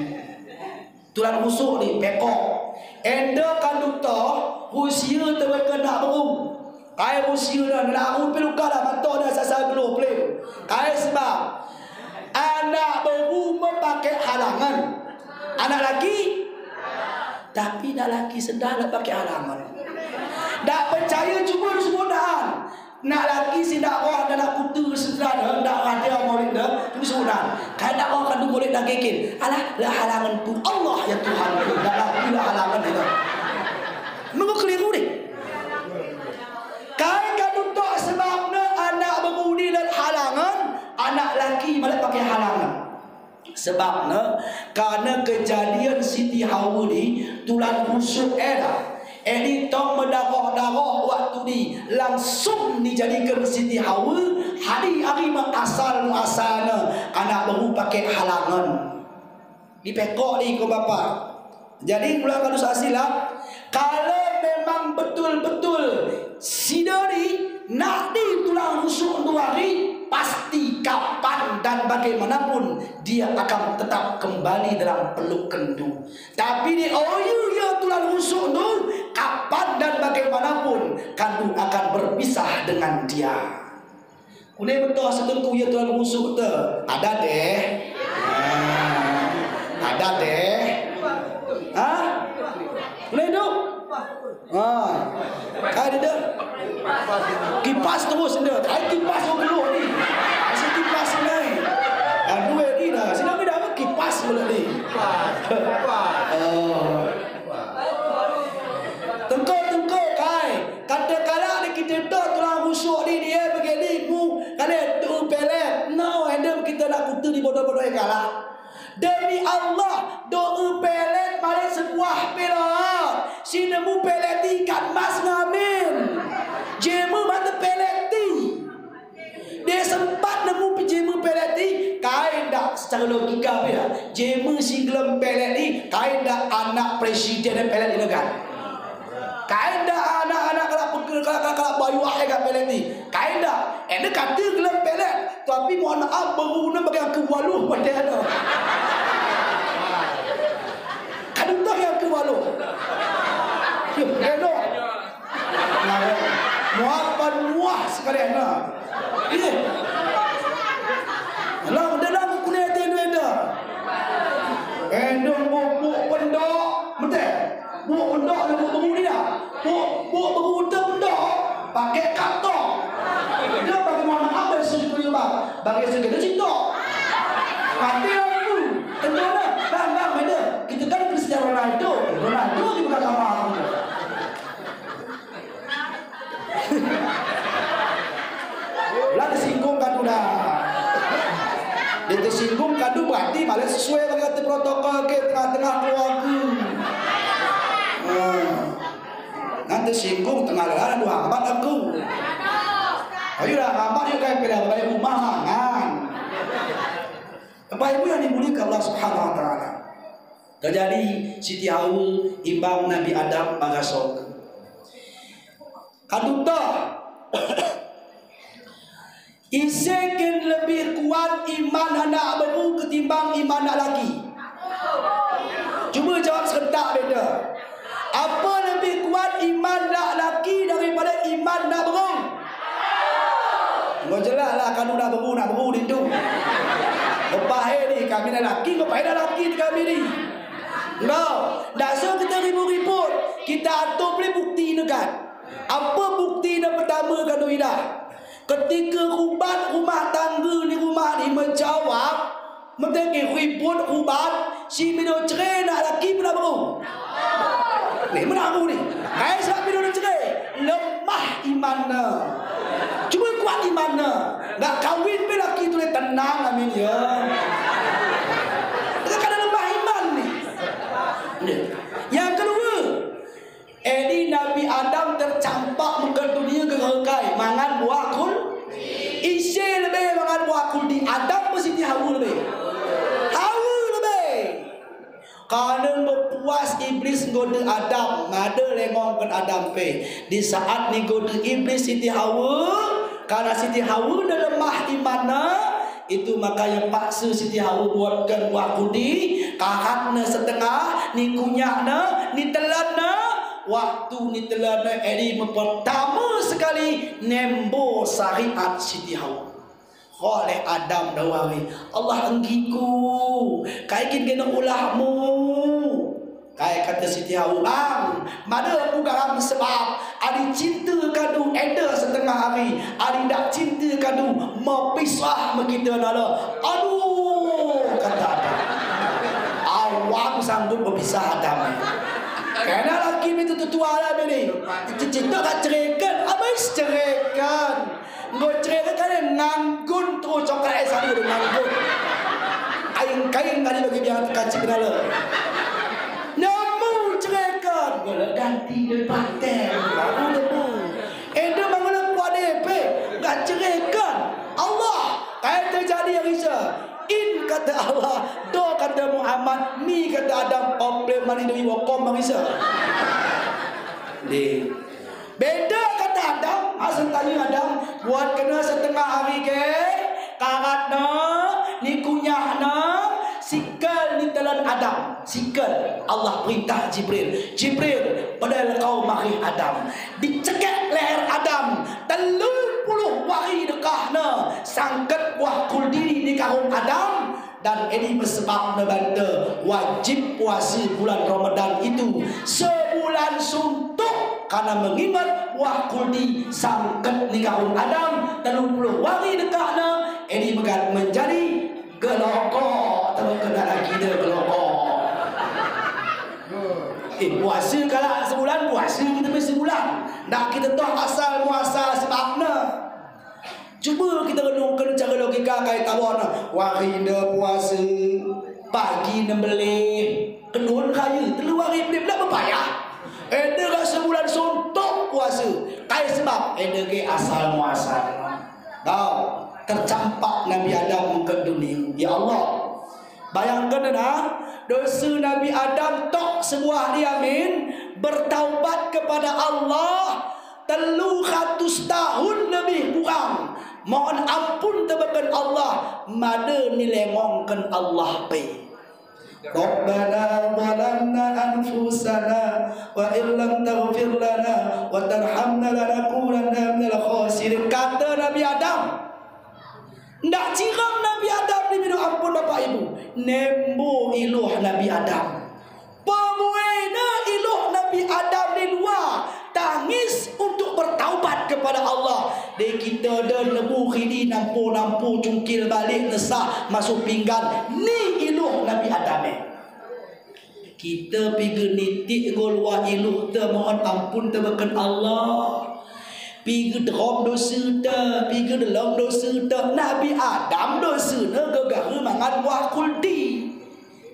Tulang rusuk ni, pekok. Enda kandu toh, usia tebeken nak beru. Kai usia na, nak beru pelu kala, matoh na sasa gelo plem. Kai sebab, anak beru mepake halangan. Anak laki, tapi nak laki sendah nak pake halangan. Ndak percaya cuba subuh dah. Nak laki si ndak roh, ndak kutu setelah dah, ndak ada maulid dah, tu sudah. Kan ndak roh kan tu maulid dah kekin. Alah, lah halangan tu Allah ya Tuhan. Ndak laki lah halangan itu. Mengko keliru deh. Kai kandu toh sebab ne anak beru ni lah halangan, anak laki malah pake halangan. Sebab ne, karena kejadian Siti Hawa ni, tulang rusuk eda. Eni tong medaroh-daroh waktu ni, langsung dijadikan Siti Hawa, hari-hari measal-muasal ne, anak beru pake halangan. Di pekok ni ko bapa. Jadi ulang kalu sasilap, kalau memang betul-betul sida ni nak di tulang rusuk dua hari, pasti kapan dan bagaimanapun dia akan tetap kembali dalam peluk kandu. Tapi di oyu ya tulang rusuk tu, kapan dan bagaimanapun kandu akan berpisah dengan dia. Kune betul setelah ku ya tulang rusuk tu. Ada deh. Ah, ada deh. Hah? Kune tu? Ah. Ada deh. Kipas terus enda. Kai kipas kau keluar ni. Masih kipas ni. Aduh, ini dah. Sini kami dah kipas pula ni. Oh. Tengko, tengko, kai. Kata kala ni kita tu tulang rusuk ni dia begini mu. Kali tu pelet. No, enda kita nak kutu di bodoh-bodoh yang kalah. Demi Allah, doa pelet mari sebuah pelet. Si nemu pelet ikan mas ngamin. Jemu mata pelet ti. Dia sempat nemu jemu pelet ti, kai ndak secara logika ya. Jemu si gelem pelet ni, kai ndak anak presiden pelet ni kan. Kai ndak anak-anak kalau pegel, kalau, kalau, kalau bayu ah ega pelet ni. Kai ndak. Ene kata gelem pelet. Tapi mohon maaf, beru ne bagi yang kewaluh pada ene. Kan entah yang kewaluh. Yo, eno. Nah, muah pan muah sekali ene. Iya. Lah, dah lah, kune ete ene dah. Ene buk, buk pendok, mete. Buk pendok, buk beru ni dah. Buk, buk beru te pendok. Pakai Bagi segi tu cinta. Mati aku. Tentu na. Bang, bang, beda. Kita kan Cristiano Ronaldo. Ronaldo di buka kamar aku. Lah tersinggung kadu dah. Dia tersinggung kadu berarti malah sesuai dengan kata protokol ke tengah-tengah keluarga. Hmm. Nanti singgung tengah lalana dua hambat aku. Ayo dah hambat yuk kai peda balik rumah mangan. Bapak Ibu yang dimuliakan Allah Subhanahu wa Taala. Terjadi Siti Hawa imbang Nabi Adam maga sorga. Kadu toh. Ise kin lebih kuat iman anak beru ketimbang iman anak laki? Cuba jawab serentak beta. Apa lebih kuat iman anak laki daripada iman anak beru? Ngo jelas lah kadu anak beru, anak beru dintu. Lepas ni kami anak laki, lepas anak laki kami ni. Ngo, dak so kita ribut-ribut. Kita atur boleh bukti negat. Apa bukti na pertama kadu ida? Ketika ubat rumah tangga ni rumah ni menjawab, menteri ribut ubat, si mino cerai nak laki pun beru. Ni mana aku ni? Kai sebab mino cerai, lemah iman na. Cuma kuat iman na. Nak kawin pe laki tu le tenang amin ya. Itu kan lemah iman ni. Ni. Yang kedua, Edi Nabi Adam tercampak mengkal dunia gerekai mangan buah khul. Ise lebe mangan buah khuldi, Adam pe Siti Hawa lebe? Hawa lebe. Karena bepuas Iblis goda Adam, mada lengongkan Adam pe. Di saat ni goda Iblis Siti Hawa, karena Siti Hawa na lemah iman na, itu makanya paksa Siti Hawa buatkan buah khuldi, kahat na setengah, ni kunyah na, ni telan na, waktu ni telan na, edi me pertama sekali nembo syariat Siti Hawa. Oleh Adam dawari, Allah enggiku, kai kin kena ulahmu. Kai kata Siti Hawa, bang, mada aku garam sebab, adi cinta kadu, eda setengah hari, adi dak cinta kadu, mepisah me kita nala. Aduh, kata Adam. Awak sanggup mepisah Adam. Karena laki itu tua lah bini. Cinta kat ceraikan, habis ceraikan. Ngo ceraikan kali nganggun tu coklat es hari nganggun. Aing kain tadi bagi dia kacik nala. Nemu ceraikan, ngolah ganti dari paten. Baru nemu. Enda mangolah kuat depe, nggak ceraikan. Allah, kayak terjadi yang bisa. In kata Allah, do kata Muhammad, mi kata Adam, ople mani demi wokom bang bisa. Di. Beda kata Adam, asal tanya Adam, buat kena setengah hari ke, karat na, ni kunyah na, sikal ni telan Adam, sikal. Allah perintah Jibril, Jibril, padahal kau mari Adam. Dicekek leher Adam, telu puluh wari dekah na, sangket buah khuldi ni karung Adam, Dan edi me sebab na banta wajib puasa bulan Ramadan itu sebulan suntuk, karena mengingat buah khuldi sangket ni karung Adam, telu puluh wari dekah na, edi megat menjadi geloko, telu kena lagi de geloko. Eh, puasa kalau sebulan, puasa kita mesti sebulan. Ndak kita toh asal muasal sebab na. Cuba kita renungkan secara logika kai tawon. Wari enda puasa, pagi enda beleh, kedun kaya, telu wari beleh, beleh bepayah. Enda ka sebulan suntuk puasa. Kai sebab, enda ke asal muasal. Tau, tercampak Nabi Adam ke dunia. Ya Allah. Bayangkan dah, dosa Nabi Adam tok sebuah diamin, bertaubat kepada Allah, Telu ratus tahun lebih kurang mohon ampun tebakan Allah, mada ni lengongkan Allah pe. Rabbana zalamna anfusana wa illam taghfir lana wa tarhamna lanakunanna minal khasirin. Kata Nabi Adam, ndak cirang Nabi Adam ni minta ampun Bapak Ibu. Nembo iluh Nabi Adam. Pemuena iluh Nabi Adam ni dua, tangis untuk bertaubat kepada Allah. Deh kita da nebu kini nampu-nampu cungkil balik nesa masuk pinggan ni iluh Nabi Adam eh. Kita pigi nitik ngolwa iluh ta mohon ampun ta beken Allah. Pigi drom dosa ta, pigi delem dosa ta. Nabi Adam dosa na gegara mangan buah kuldi.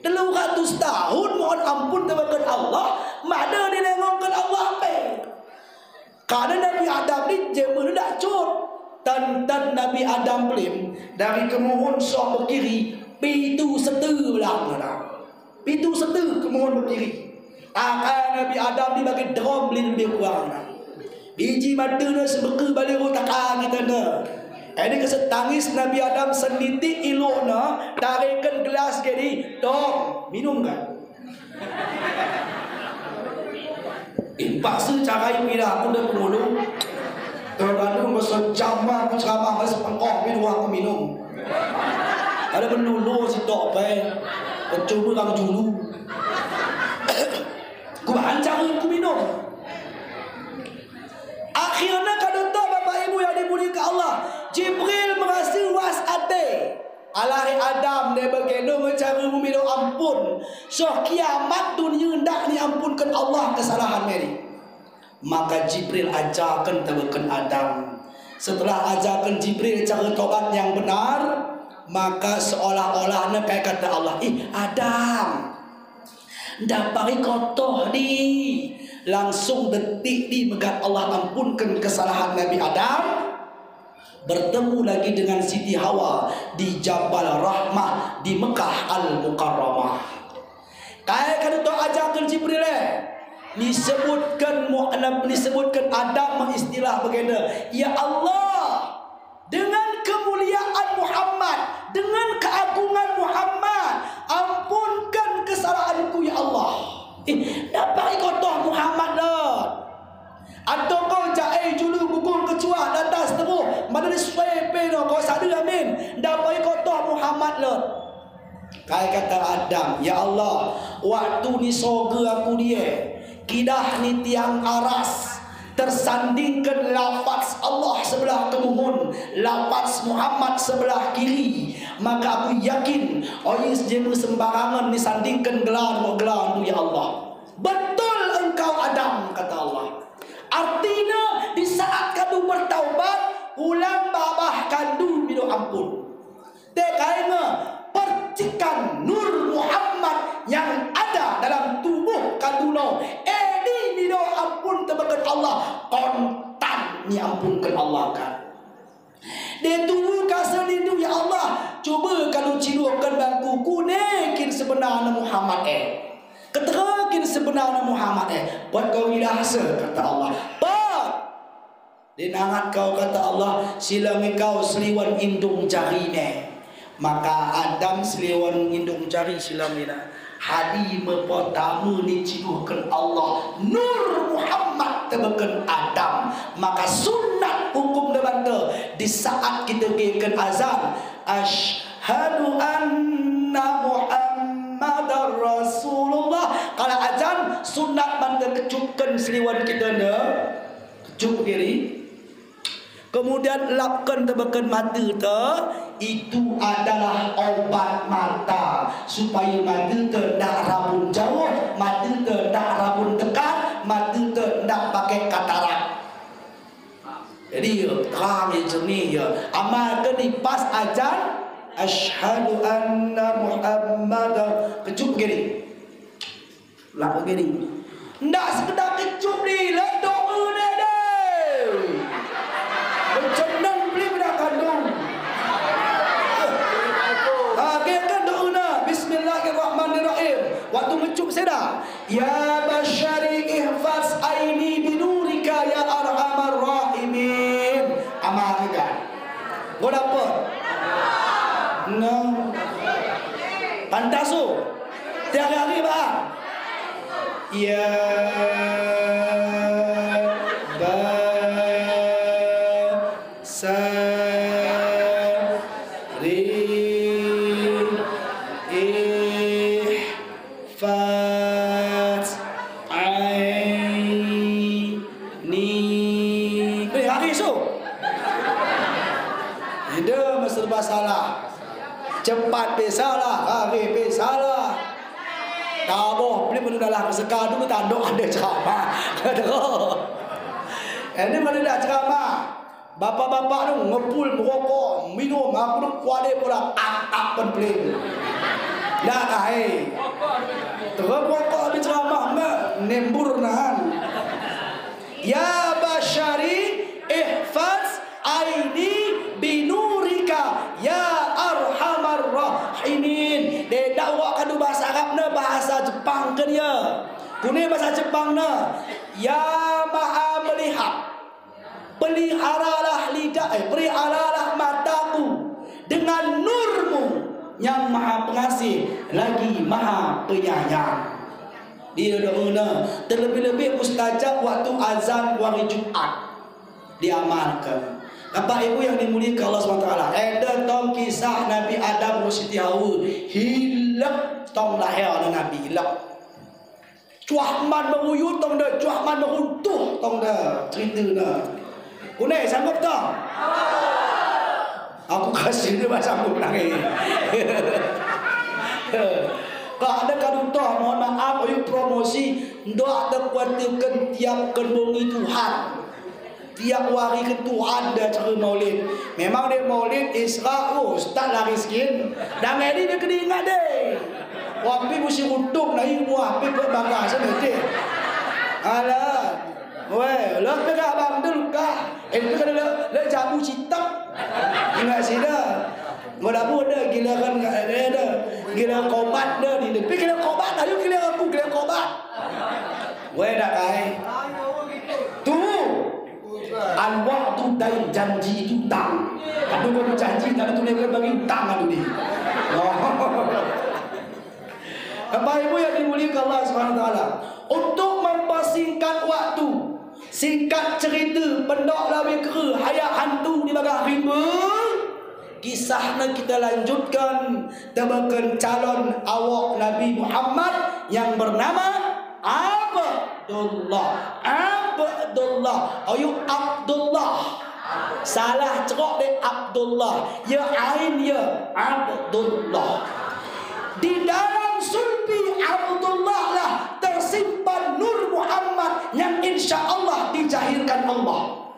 Telu ratus tahun mohon ampun ta beken Allah, mada dilengongken Allah pe. Karena Nabi Adam ni jemun dak cut. Tantan Nabi Adam pelim dari kemuhun soh bekiri, pitu sete belah na. Pitu sete kemuhun bekiri. Taka Nabi Adam ni bagi drom belin lebih kurang na. Biji mata na sebeke balik taka kita na. Ini kesetangis Nabi Adam senitik iluh na, tariken gelas jadi, "Tom, minum kan?" Impaksa cara ini lah, aku dah pengulu. Terlalu masa jama aku ceramah, masa pengkoh minum, aku minum. Ada penulu si tok pe. Percuma kang julu. Ku bahan cara ku minum. Akhirnya kada tahu Bapak Ibu yang dimuliakan Allah, Jibril merasa was ate. Alai Adam deh bagi nung cara meminta ampun. Soh kiamat dunia ndak ni ampunken Allah kesalahan meri. Maka Jibril ajarken ta beken Adam. Setelah ajarken Jibril cara tobat yang benar, maka seolah-olah ne kayak kata Allah, "Ih, Adam, ndak pari kotoh di." Langsung detik di megat Allah ampunken kesalahan Nabi Adam. Bertemu lagi dengan Siti Hawa di Jabal Rahmah di Mekah Al-Mukarramah. Kai kan tu ajarken Jibril eh. Disebutken mu-, disebutken Adam mengistilah begini, "Ya Allah, dengan kemuliaan Muhammad, dengan keagungan Muhammad, ampunkan kesalahanku ya Allah." Ih, ndak pari kotoh Muhammad lah. Atau kau jahai julu gugur kecuah datas tebu, mana ni swepe no kau sadu amin. Ndak pari kotoh Muhammad lot. Kai kata Adam, "Ya Allah, waktu ni soge aku dia, kidah ni tiang aras, tersandingkan lafaz Allah sebelah kemuhun, lafaz Muhammad sebelah kiri. Maka aku yakin, ois jemu sembarangan ni sandingkan gelar mo gelar tu ya Allah." "Betul engkau Adam," kata Allah. Artinya, di saat kadu bertaubat, ulang babah kadu minta ampun. Te kai nge, percikan nur Muhammad yang ada dalam tubuh kadu no, edi minta ampun ta beken Allah, kontan ni ampunken Allah kan. Deh tubuh kasa nindu, "Ya Allah, cuba kadu ciduhken bangku, kune kin sebenarnya Muhammad eh. Ketera kin sebenarnya Muhammad eh. Buat kau ilah se," kata Allah. "Buat." Deh nangat kau kata Allah, "Silang kau seliwan indung jari ne." Maka Adam seliwan indung jari silang ina. Hadi me pertama ni ciduhken Allah nur Muhammad ta beken Adam. Maka sunat hukum da banta di saat kita keken azan, "Asyhadu anna Muhammadar Rasulullah." Kalau azan sunat banta kecupken seliwan kita ne. Kecup kiri. Kemudian lapken ta beken mata ta, itu adalah obat mata. Supaya mata ta ndak rabun jauh, mata ta ndak rabun dekat, mata ta ndak pakai katarak. Jadi, terang ya, jernih ya. Amalkan di pas azan, "Asyhadu anna Muhammadar." Kecup kiri. Lah begini. Ndak sekedar kecup di, lah doa ne deh. Bercenang beli benda kandung. Ah, dia kan doa ne. Bismillahirrahmanirrahim. Waktu ngecup seda. "Ya Basyari ihfaz aini binurika ya arhamar rahimin." Amal ke kan? Kau dapat? No. Pantas tu. Tiap hari bah. Ya Basyari ihfaz aini. Eh, hari esok. salah. Cepat pe salah, kare pe salah. Taboh, beli pun dalam sekadu tanduk ada ceramah. Kata ko. Ini mana dah ceramah? Bapak-bapak tu ngepul merokok, minum, aku tu kuade pula, tak, tak pen peling. Dah kai. Terus rokok habis ceramah, nembur nahan. Ya basyari, ihfaz aini binurika, ya arhamar rahimin. Deh, dak wak kadu bahasa Arab ne, bahasa Jepang ke dia. Kune bahasa Jepang ne. Ya Maha Melihat. Peliharalah lidah, eh, peliharalah mataku dengan nurmu yang Maha Pengasih lagi Maha Penyayang. Dia doa na, terlebih-lebih mustajab waktu azan hari Jumat diamalkan. Bapak Ibu yang dimuliakan Allah subhanahu wa taala, enda tong kisah Nabi Adam ngan Siti Hawa, hilek tong lahir Nabi, hilek. Cuah man menguyut tong de, cuah man meruntuh tong de, cerita na. Kune sanggup tong? Aku kasih dia bah sanggup lagi. Kak ada kadu toh, mohon maaf, ayo promosi, ndak tekuatirkan tiap ken bongi Tuhan. Tiap wari ke Tuhan dah cara maulid. Memang deh maulid Isra, oh, start lari skin. Dah ngedi deh kena ingat deh. Wapi musi utuk na ibu wapi pe bangga sama deh. Alah. Weh, lo pe ka bang dulu kah. Eh, pe ka lo, lo jabu citak. Ingat sida. Wala bu ada gila kan, ada, ada. Gila kobat dah ni. Pe gila kobat, ayo gila aku gila kobat. Weh, dah kai. Tu. Al-wa'du dain, janji itu utang. Aduh, kau janji, tapi tu dia bagi utang, aduh ni. Oh. Bapak Ibu yang dimuliakan Allah subhanahu wa taala, untuk mempersingkat waktu, singkat cerita, pendok lawi kera, hayak hantu di bagah rimba, kisah na kita lanjutkan, tebakan calon awak Nabi Muhammad yang bernama Abdullah. Abdullah. Ayo Abdullah. Salah cerok deh Abdullah. Ya ain ya Abdullah. Di dalam sulbi Abdullah lah tersimpan Nur Muhammad yang insya Allah dijahirkan Allah.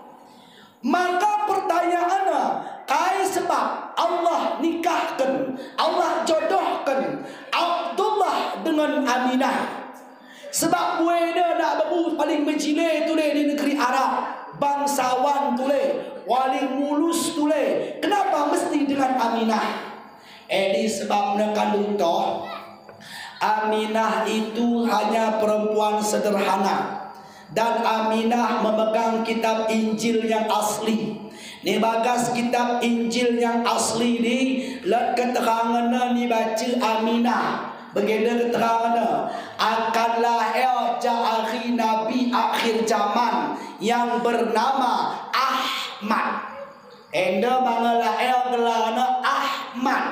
Maka pertanyaannya, kai sebab Allah nikahkan, Allah jodohkan Abdullah dengan Aminah? Sebab buena nak bebu paling mejile tule di negeri Arab, bangsawan tule, paling mulus tule. Kenapa mesti dengan Aminah? Edi sebab ne kadu toh, Aminah itu hanya perempuan sederhana. Dan Aminah memegang kitab Injil yang asli. Ni bagas kitab Injil yang asli ni, lok keterangan ni baca Aminah. Begini keterangan, akan lahir ja ari Nabi akhir zaman yang bernama Ahmad. Enda mangala el gelarna Ahmad.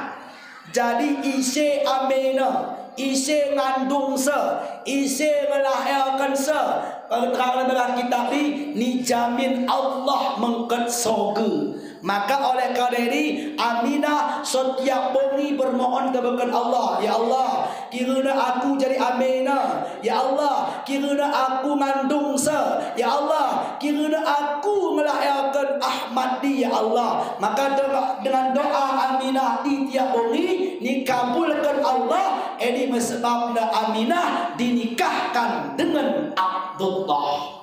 Jadi ise amena, ise ngandung se, ise ngelaherkan se. Kalau terang dalam kitab ni, ni jamin Allah mengket sorga. Maka oleh karena ini, Aminah setiap bongi bermohon kepada Allah, ya Allah, kirana aku jadi amena. Ya Allah, kirana aku ngandung se. Ya Allah, kirana aku ngelaherkan Ahmad di, ya Allah. Maka doa, dengan doa Aminah di tiap bongi, dikabulkan Allah, edi me sebab na Aminah dinikahkan dengan Abdullah.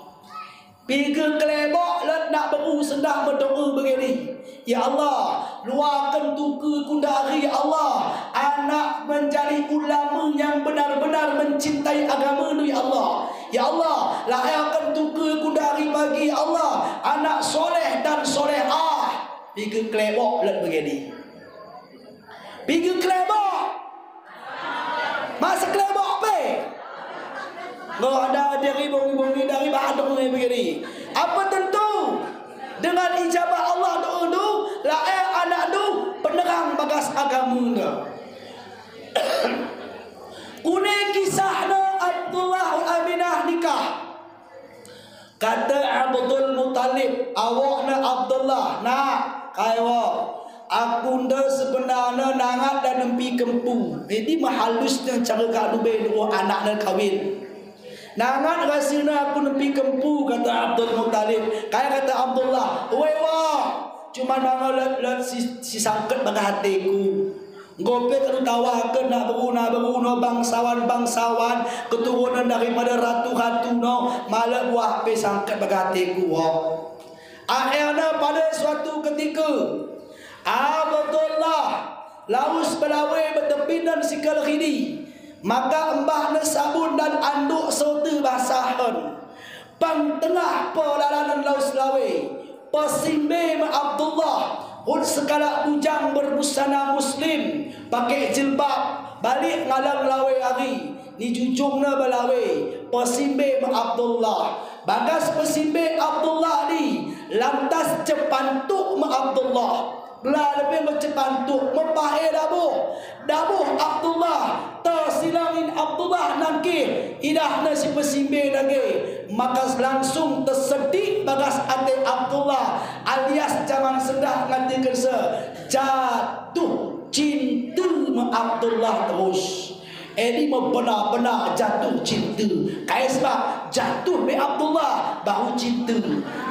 Pige kelebok lok nak beru sendak berdoa begini. Ya Allah, luakan tuka ku dari, ya Allah, anak menjadi ulama yang benar-benar mencintai agama nu, ya Allah. Ya Allah, lahirkan tuka ku dari pagi, ya Allah, anak soleh dan solehah. Pige kelebok lok begini. Pige kelebok. Masa kelebok pe. Ngo ada dari bongi-bongi dari Badung ni begini. Apa tentu? Dengan ijabah Allah doa nu, lahir anak nu, penerang bagas agama nu. Kune kisah na Abdullah Aminah nikah. Kata Abdul Muttalib, awak na Abdullah, nak, kai wak. Aku nda sebenarna nangat dan nempi kempu. Jadi mahalus ne cara kak lubei nuo anak ne kawin. Nangat rasina aku nempi kempu, kata Abdul Muttalib. Kaya kata Abdullah, "Wei wah, cuman manga let-let si, si sangket bagah ateku. Nggope kalu tawa ke nak beruna-beruna bangsawan-bangsawan, keturunan daripada ratu-ratu no, malah buah pe sangket bagah ateku, wah." Akhirnya pada suatu ketika, Abdullah laus belawe betepinan sikal hidi, maka embahna sabun dan anduk sote basahen. Pang tengah pelalanan laus lawe, pesimbe me Abdullah, hut sekalak bujang berbusana muslim, pakai jilbab, balik ngalang lawe ari, ni jujungna belawe, pesimbe me Abdullah. Bagas pesimbe Abdullah di, lantas cepantuk me Abdullah. Bela lebih me cepantuk, me pahe dabuh. Dabuh Abdullah, tersilangin Abdullah nangke, idahna si pesimbe nangke, maka langsung tersedik bagas ate Abdullah, alias zaman sendah ngatakan se, jatuh cinta me Abdullah terus. Edi me benar-benar jatuh cinta. Kaya sebab jatuh be Abdullah baru cinta.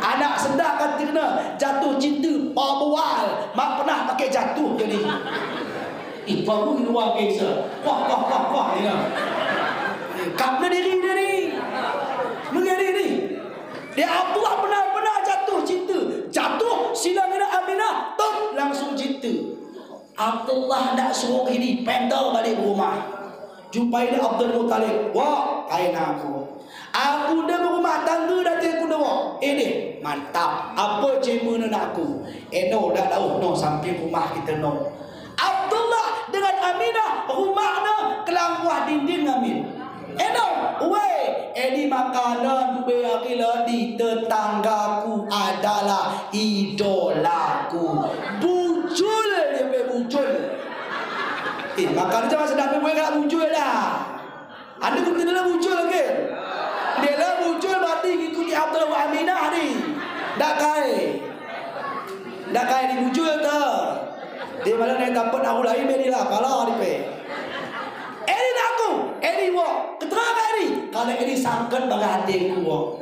Anak sendah katikna jatuh cinta, pabual, mak pernah pakai jatuh jadi. Ih, baru ni wah kesa. Wah, wah, wah, wah, ya. Kapna diri dia ni. Menjadi ni. Dia Abdullah benar-benar jatuh cinta. Jatuh, silang ina Aminah, tok, langsung cinta. Abdullah ndak suruh hidi, pendal balik rumah. Jumpai ne Abdul Muttalib, "Wah, kain aku. Aku nda berumah tangga dati aku nda, wah." Ini, mantap. Apa cemana nak aku? Eno, ndak dauh no samping rumah kita no. Abdullah dengan Aminah, rumahna kelang buah dinding amin. Eno, weh, edi makanan be akila di tetanggaku adalah idolaku. Bujul, dia pe bujul. Eh, makan je masa dah pe weh kak bujul dah. Anda kutip dalam bujul ke? Dia lah bujul mati ngikuti Abdullah wa Aminah ni. Dak kai. Dak kai ni bujul ta. Dia malah naik dapat aku lain beri lah, pala di pe. Edi naku, edi wo, keterangan edi. Kalau edi sangket bagah ateku wo.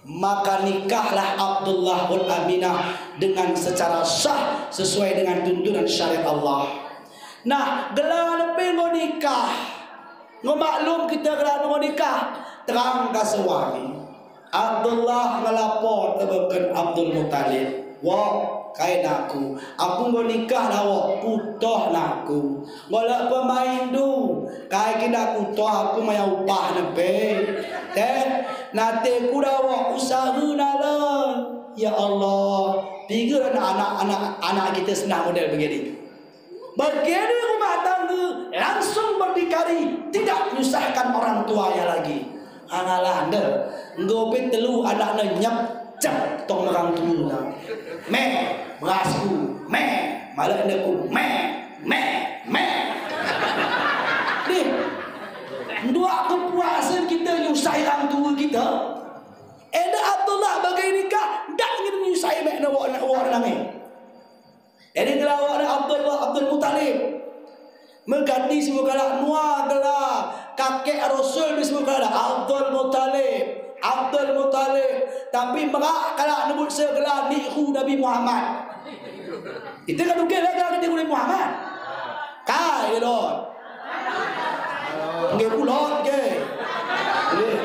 Maka nikahlah Abdullah wal Aminah dengan secara sah sesuai dengan tuntunan syariat Allah. Nah, gelar lepe ngo nikah. Ngo maklum kita gelar ngo nikah. Terang ka sewari. Abdullah ngelapor tebeken Abdul Muttalib. Wo, kain aku. Aku ngo nikah dah wo, putoh naku. Ngo lak pemain du. Kai kina kutoh aku maya upah nepe. Teh, nate ku dah wo, usaha nala. Ya Allah, pikir anak-anak, anak kita senang model begini. Begini rumah tangga, langsung berdikari, tidak menyusahkan orang tuanya lagi. Angalah anda, nggo pe telu anak na nyep, cep, tong orang tua na. Meh, berasku, meh, malah anda ku, meh, meh, meh. Nih, dua kepuasan kita nyusahi orang tua kita. Enda Abdullah bagai nikah, ndak ingin menyusahi mek na wa, wa, wa, name. Edi gelar wa Abdul, Abdul Muttalib. Mengganti semua gelar, nua gelar, kakek Rasul di semua gelar, Abdul Muttalib, Abdul Muttalib. Tapi merak kalau nyebut segelar ni hu Nabi Muhammad. Itu kan oke lah gelar ni hu Nabi Muhammad. Kai, dia doh. Nggih, kulot nggih. Nggih.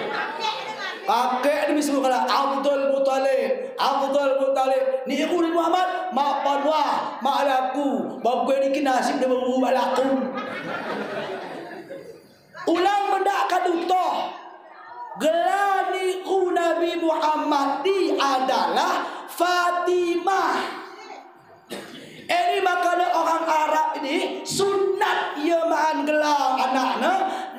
Kakek ni misi kala Abdul Muttalib, Abdul Muttalib. Ni iku ni Muhammad, mak panua, mak laku. Bagai ni kinasib dia baru mak laku. Ulang mendak kadutoh. Gelar ni ku Nabi Muhammad di adalah Fatimah. Ini makana orang Arab ini sunat ia maan gelar anakna,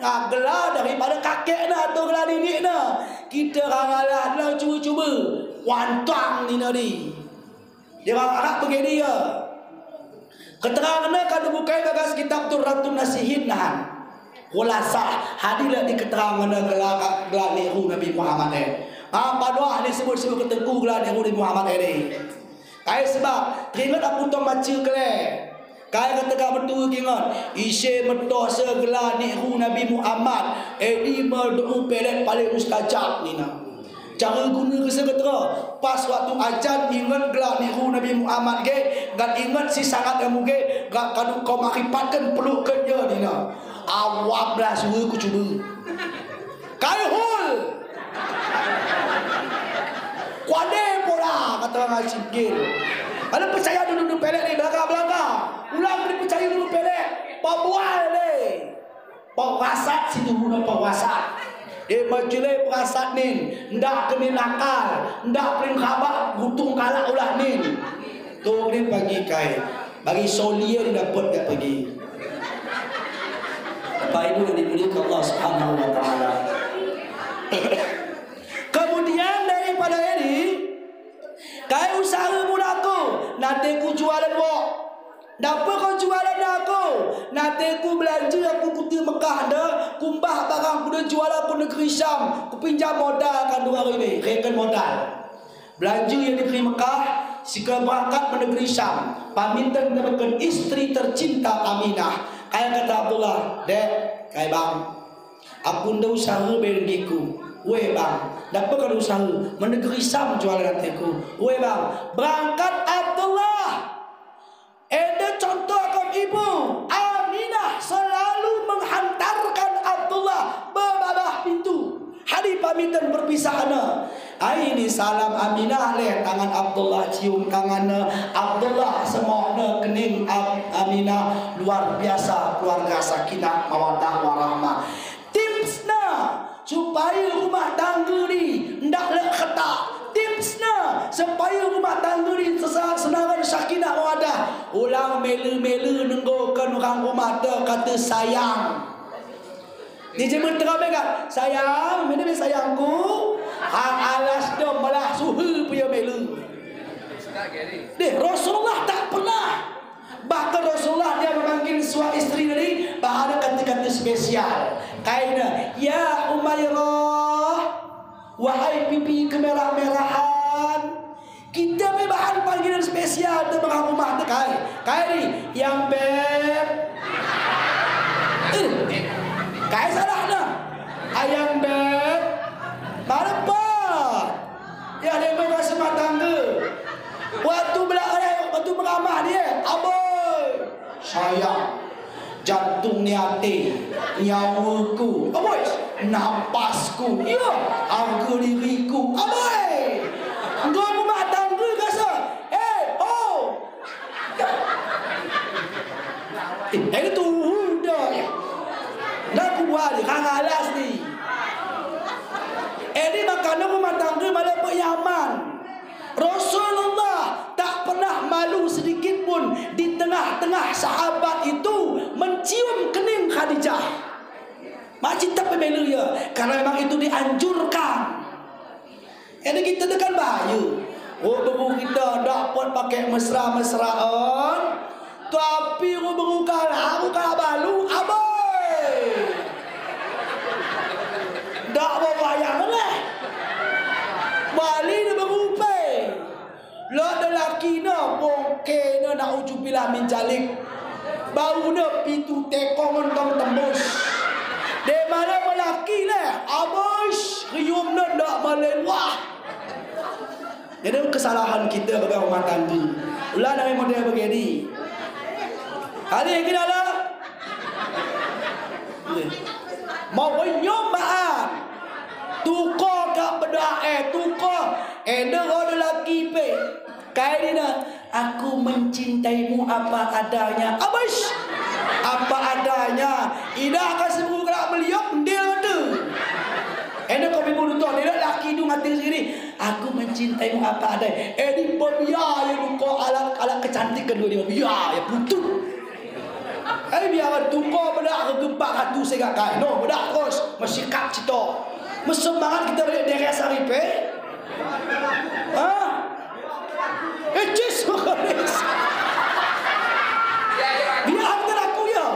ngah gelar daripada kakekna atau gelar nenekna. Kita orang Arab lah cuba-cuba, wantang ni nari. Dia orang Arab begini ya. Keteranganna kadu bukai bagas kitab Durratun Nasihin nahan. Khulasah, hadilah di keteranganna gelar, gelar ni hu Nabi Muhammad eh. Ah, paduah ni sebut-sebut ketengku gelar ni hu Nabi Muhammad eh ni. Kai sebab, teringat aku tong mace kele. Kai kata ka betul kingat. Ise metoh segela ni ru Nabi Muhammad. Edi merdu pelet paling mustajab nina. Cara guna ke segetera. Pas waktu ajan ingat gelak ni ru Nabi Muhammad ke, ngan ingat si sangat kamu ke, ngan kadu kau makipatkan peluk ke dia nina. Awam lah suruh ku cuba. Kai hul. Kuande pola kata orang singkir. Ada percaya dulu dulu pelek ni belaka-belaka. Ulang ni percaya dulu pelek. Pabual deh. Pawasat situ guna pawasat. Eh, majele pawasat nin, ndak kenin akal, ndak peling kabak, gutung kalak ulah nin. Tuh nin bagi kai, bagi solie ni dapat ndak bagi. Bapak Ibu yang dimuliakan Allah Subhanahu wa Ta'ala. Kemudian daripada ini, kai usaha mulaku, nanti ku jualan wo. Dapa kau jualan aku? Nanti ku belanja aku ku ti Mekah nda, ku mbah barang ku nda jualan ku negeri Syam, ku pinjam modal kan dua ribu, reken modal. Belanja ya negeri Mekah, sika berangkat ke negeri Syam. Pamitan dengan istri tercinta Aminah. Kai kata Abdullah, "Dek, kai bang. Aku nda usaha be ngiku." "Weh bang, dapa kau usaha?" "Menegeri Syam jualan nanti ku." "Weh bang, berangkat Abdullah." Ende contoh kam ibu, Aminah selalu menghantarkan Abdullah bebabah pintu. Hadi pamitan perpisahan. Ai ini salam Aminah leh tangan Abdullah cium tangan Abdullah semohna kening Ab- Aminah luar biasa keluarga sakinah mawaddah warahmah. Tipsna supaya rumah tangga ni ndak lek keta. Tipsna supaya rumah tangga ni sesa- senangan sakinah mawaddah. Ulang mele-mele nenggokan orang rumah te kata sayang. Ni jemen tengah mega sayang, mana be sayangku? Hang alas do malah suhu punya mele. Deh, Rasulullah tak pernah. Bahkan Rasulullah dia memanggil suami istri tadi, bah ada kata-kata spesial. Kaina, "Ya Umairah, wahai pipi kemerah-merahan." Kita be bahan panggilan spesial tu bang rumah tu kai. Kai ni, "Yang beb." Eh, kai salahna. "Ayang beb." Mana pa? Ya, dia main rasa matang ke? Waktu belak, eh, waktu meramah dia, "Aboi, sayang, jantung ni ate, nyawaku, aboi, napasku, ya, harga diriku, aboi." Engkau rumah tangga kasa, "Eh, oh." Eh, ini tu udah ya. Nak ku buat, kang alas ni. Ini makanya rumah tangga malah penyaman. Rasulullah tak pernah malu sedikit pun di tengah-tengah sahabat itu mencium kening Khadijah. Masih tak pemelu ya, karena memang itu dianjurkan. Ini kita tu kan bayu. Oh, beku kita dapat pakai mesra-mesraan. Tapi ku beku kalah, ku kalah balu, aboi. Dak mau bayang leh. Bali ni beku pe. Lah ada laki na, bongke na, na'udzubillah min zalik. Bau na pitu tekong entong tembus. Di mana melaki leh, abis, rium na ndak malewah. Jadi kesalahan kita bagi rumah tangga. Ulah nami model begini. Kali ini lah. Mau benyum baan. Tuko ka beda eh, tuko. Ende ko ada laki pe. Kai dina, "Aku mencintaimu apa adanya." Abis. Apa adanya. Ida ka sebu kena beliau, ndil tu. Ende ko bibu tu, dia laki tu mati sendiri. "Aku mencintaimu apa adanya." Eh, di pemia ya luko alat, alat kecantikan dua dia. Ya, ya putus. Eh, biar tuko beda ke gempa katu sega kai. No, beda terus. Mesikat cito. Mesemangat kita balik dari asal ipe. Hah? Eh, Yesus Kristus. Dia hampir aku ya.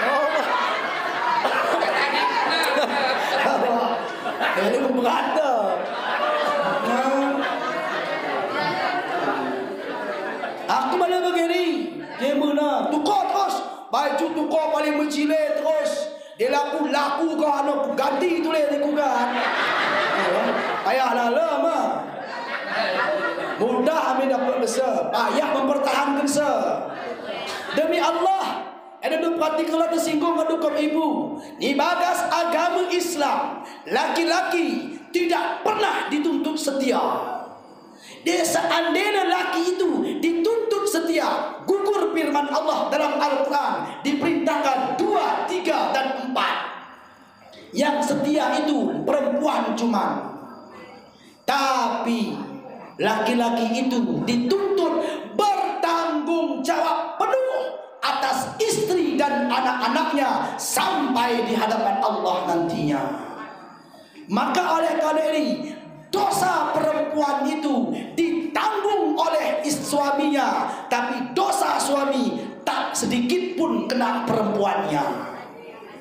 Oh. Ini berat dah. Hah? Baju tuko paling menjile terus. Dia laku, laku kau anu ganti tu leh ni ku kan. Payah lah lama. Mudah amin dapat besar. Payah mempertahankan se. Demi Allah, ada dua partikel tersinggung, ada kaum ibu. Ni bagas agama Islam, laki-laki tidak pernah dituntut setia. Dia seandainya laki itu dituntut setia, gugur firman Allah dalam Al-Quran, diperintahkan dua, tiga, dan empat. Yang setia itu perempuan cuman. Tapi laki-laki itu dituntut bertanggung jawab penuh atas istri dan anak-anaknya sampai di hadapan Allah nantinya. Maka oleh karena ini, dosa perempuan itu ditanggung oleh is-, suaminya, tapi dosa suami tak sedikit pun kena perempuannya.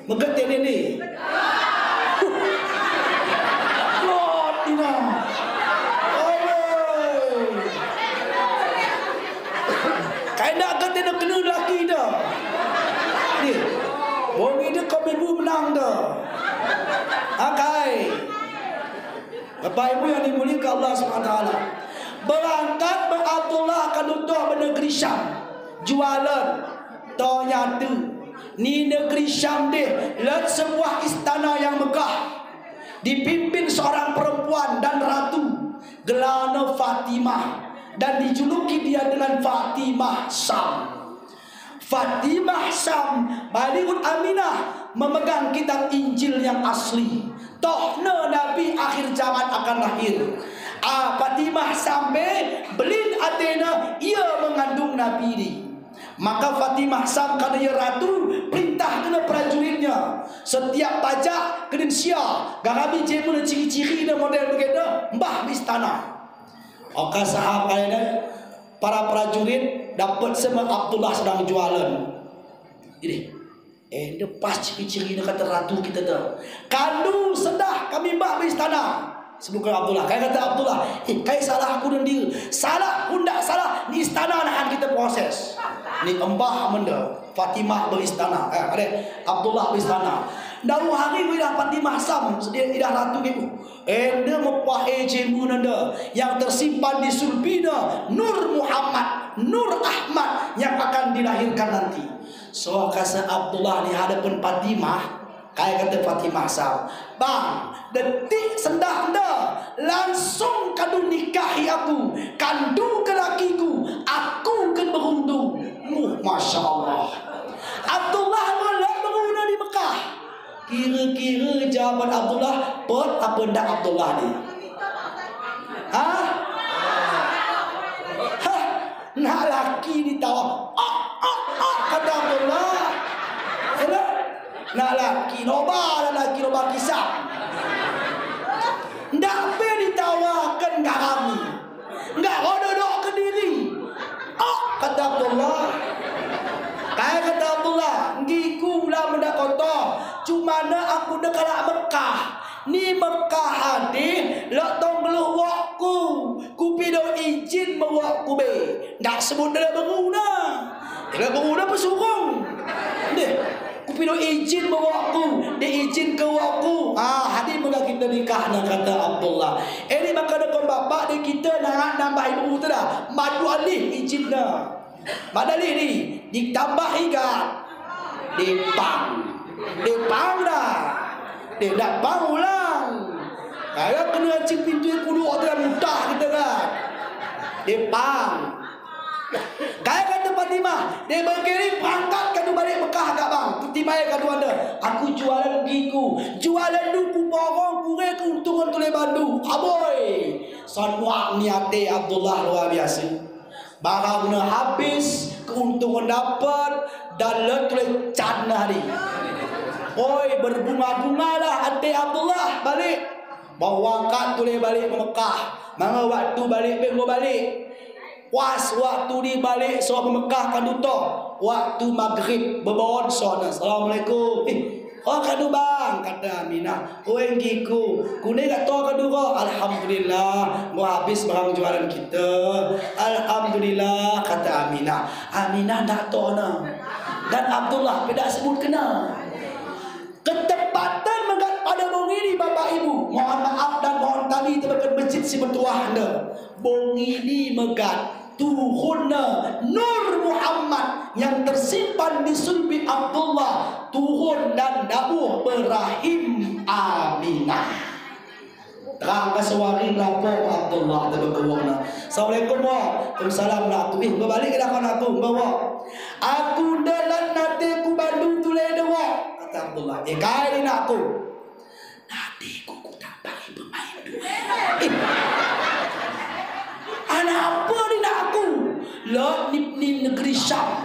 Meget ya ini. Lord, ina. Aduh. Kai nak kata nak kena laki dah. Ni. Bagi dia kau ibu menang dah. Akai. Bapak Ibu yang dimuliakan Allah subhanahu wa taala. Berangkat be Abdullah ka duta be negeri Syam. Jualan. Ternyata ni negeri Syam deh, lat sebuah istana yang megah. Dipimpin seorang perempuan dan ratu. Gelarnya Fatimah. Dan dijuluki dia dengan Fatimah Syam. Fatimah Syam, balik Aminah memegang kitab Injil yang asli. Toh ne Nabi akhir zaman akan lahir. Ah, Fatimah Syam be belin atena ia mengandung Nabi ni. Maka Fatimah Syam, karena ia ratu, perintah kena prajuritnya. Setiap pajak kena sia, garabi jemuna ciri-ciri ne model begitu, mbah be istana. Oka sahab kali ne, para prajurit dapat sama Abdullah sedang jualan. Ini, eh, ini pas ciri-ciri ne kata ratu kita dah. Kandu sedah kami mbah be istana. Sebutkan Abdullah. Kai kata Abdullah, eh, kai salah aku dan dia. Salah aku ndak salah. Ni istana nahan kita proses. Ni mbah menda. Fatimah be istana. Eh, ada Abdullah be istana. Dau hari ku idah Fatimah Syam. Sedia idah ratu ibu. Enda mepah e jemuna nda yang tersimpan di sulbina Nur Muhammad, Nur Ahmad yang akan dilahirkan nanti. So kasa Abdullah ni hadapan Fatimah, kai kata Fatimah Syam, "Bang, detik sendah nda langsung kadu nikahi aku, kandu ke lakiku, aku ke beruntung." Uh, Masya Allah. Abdullah ngelak beruna di Mekah. Kira-kira jawapan Abdullah, pet apa ndak Abdullah ni? Hah? Hah? Nak laki ni tawa. Ah, ah, ah, kata Abdullah. Kena? Nak laki, loba lah laki, loba kisah. Ndak pe ditawakan garam ni. Ndak ko dodok ke diri. Oh, kata Abdullah. Kai kata Abdullah, "Nggiku lah menda kotoh. Cuma ne aku de kalak Mekah. Ni Mekah ade, lok tong geluh wokku. Ku pido ijin me wokku be." Ndak sebut de beruna. De beruna pesurung. Deh. Ku pido ijin me wokku, de ijin ke wokku. Ah, hadi mega kita nikah na kata Abdullah. Ini maka de kon bapak de kita nak nambah ibu tu dah. Madu alih ijin na. Madu alih ni, ditambah iga. Dipang. Dipang dah. Dia dah pang ulang. Kalau kena cik pintu kudu tu dah mudah kita kan. Dipang. Kai kata Fatimah, de berkiri berangkat kadu balik Mekah agak bang. Fatimah kadu anda, "Aku jualan nggiku, jualan duku porong, kure keuntungan tule bandu." Aboi, sanuak ni ate Abdullah luar biasa. Barang ne habis, keuntungan dapat, dan let tule can hari. Oi, berbunga-bungalah ate Abdullah balik. Bawa angkat tule balik Mekah. Manga waktu balik, benggo balik. Pas waktu di balik so Mekah kadu toh. Waktu maghrib bebon so na. "Assalamualaikum." "Eh, oh kadu bang," kata Aminah. "Oh nggiku. Kune kadu toh kadu ko?" "Alhamdulillah, mau habis barang jualan kita." "Alhamdulillah," kata Aminah. Aminah ndak toh na. Kan Abdullah pe dak sebut kena. Ketepatan megat pada bong ini, Bapak Ibu. Mohon maaf dan mohon tali tebakan masjid si bertuah anda. Bong ini megat tuhunna Nur Muhammad yang tersimpan di sulbi Abdullah, tuhun dan dabuh berahim Aminah. Rangka sewari lapor Abdullah dalam kewakna. Assalamualaikum, Wa. Waalaikumsalam, nak aku. Ih, berbalik dah kau, nak aku. Bawa. Aku dalam nate ku bandu tule de, Wa. Kata Abdullah. Eh, kai, nak aku. Nate ku ku tambahi pemain dua. Eh. Anak apa ni, nak aku? Lah ni, ni negeri Syam.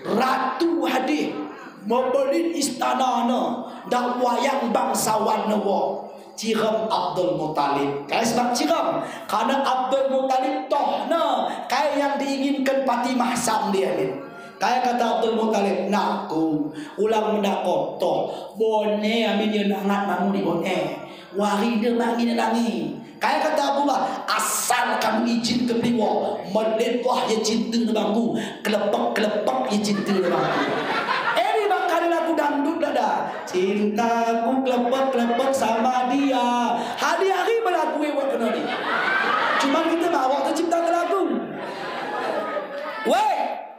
Ratu hadir. Membeli istana na. Dak wayang bangsawan na, Wa. Cirem Abdul Muttalib. Kai sebab cirem? Karena Abdul Muttalib toh na kai yang diinginkan Fatimah Sam dia ni. Kai kata Abdul Muttalib, nakku, ulang mendak ko toh. Bone amin ya nangat mamu ni bone. Wari de mangi nangi. Kai kata Abdullah, asal kamu izin ke beliau, melet wah ya cinta na bangku, kelepek-kelepek ya cinta na bangku. Ini bakal lagu dangdut dah dah. Cintaku kelepek-kelepek sama dia. Hari-hari berlagu eh buat kena ni. Cuma kita bawa tu cipta ke lagu. Weh,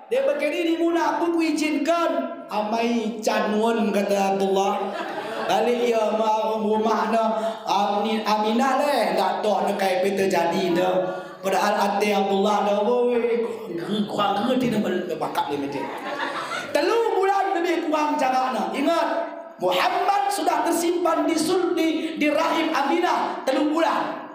dia begini ni muna aku ku izinkan. Amai canun kata Abdullah. Balik ya ma rumah na Amni-, Aminah leh. Dak toh na kai peta jadi dah. Padahal ate Abdullah dah, woi, kurang ngerti na bal-, bakat dia macam. Telu bulan lebih kurang jaga na. Ingat, Muhammad sudah tersimpan di sul-, di, di rahim Aminah telu bulan.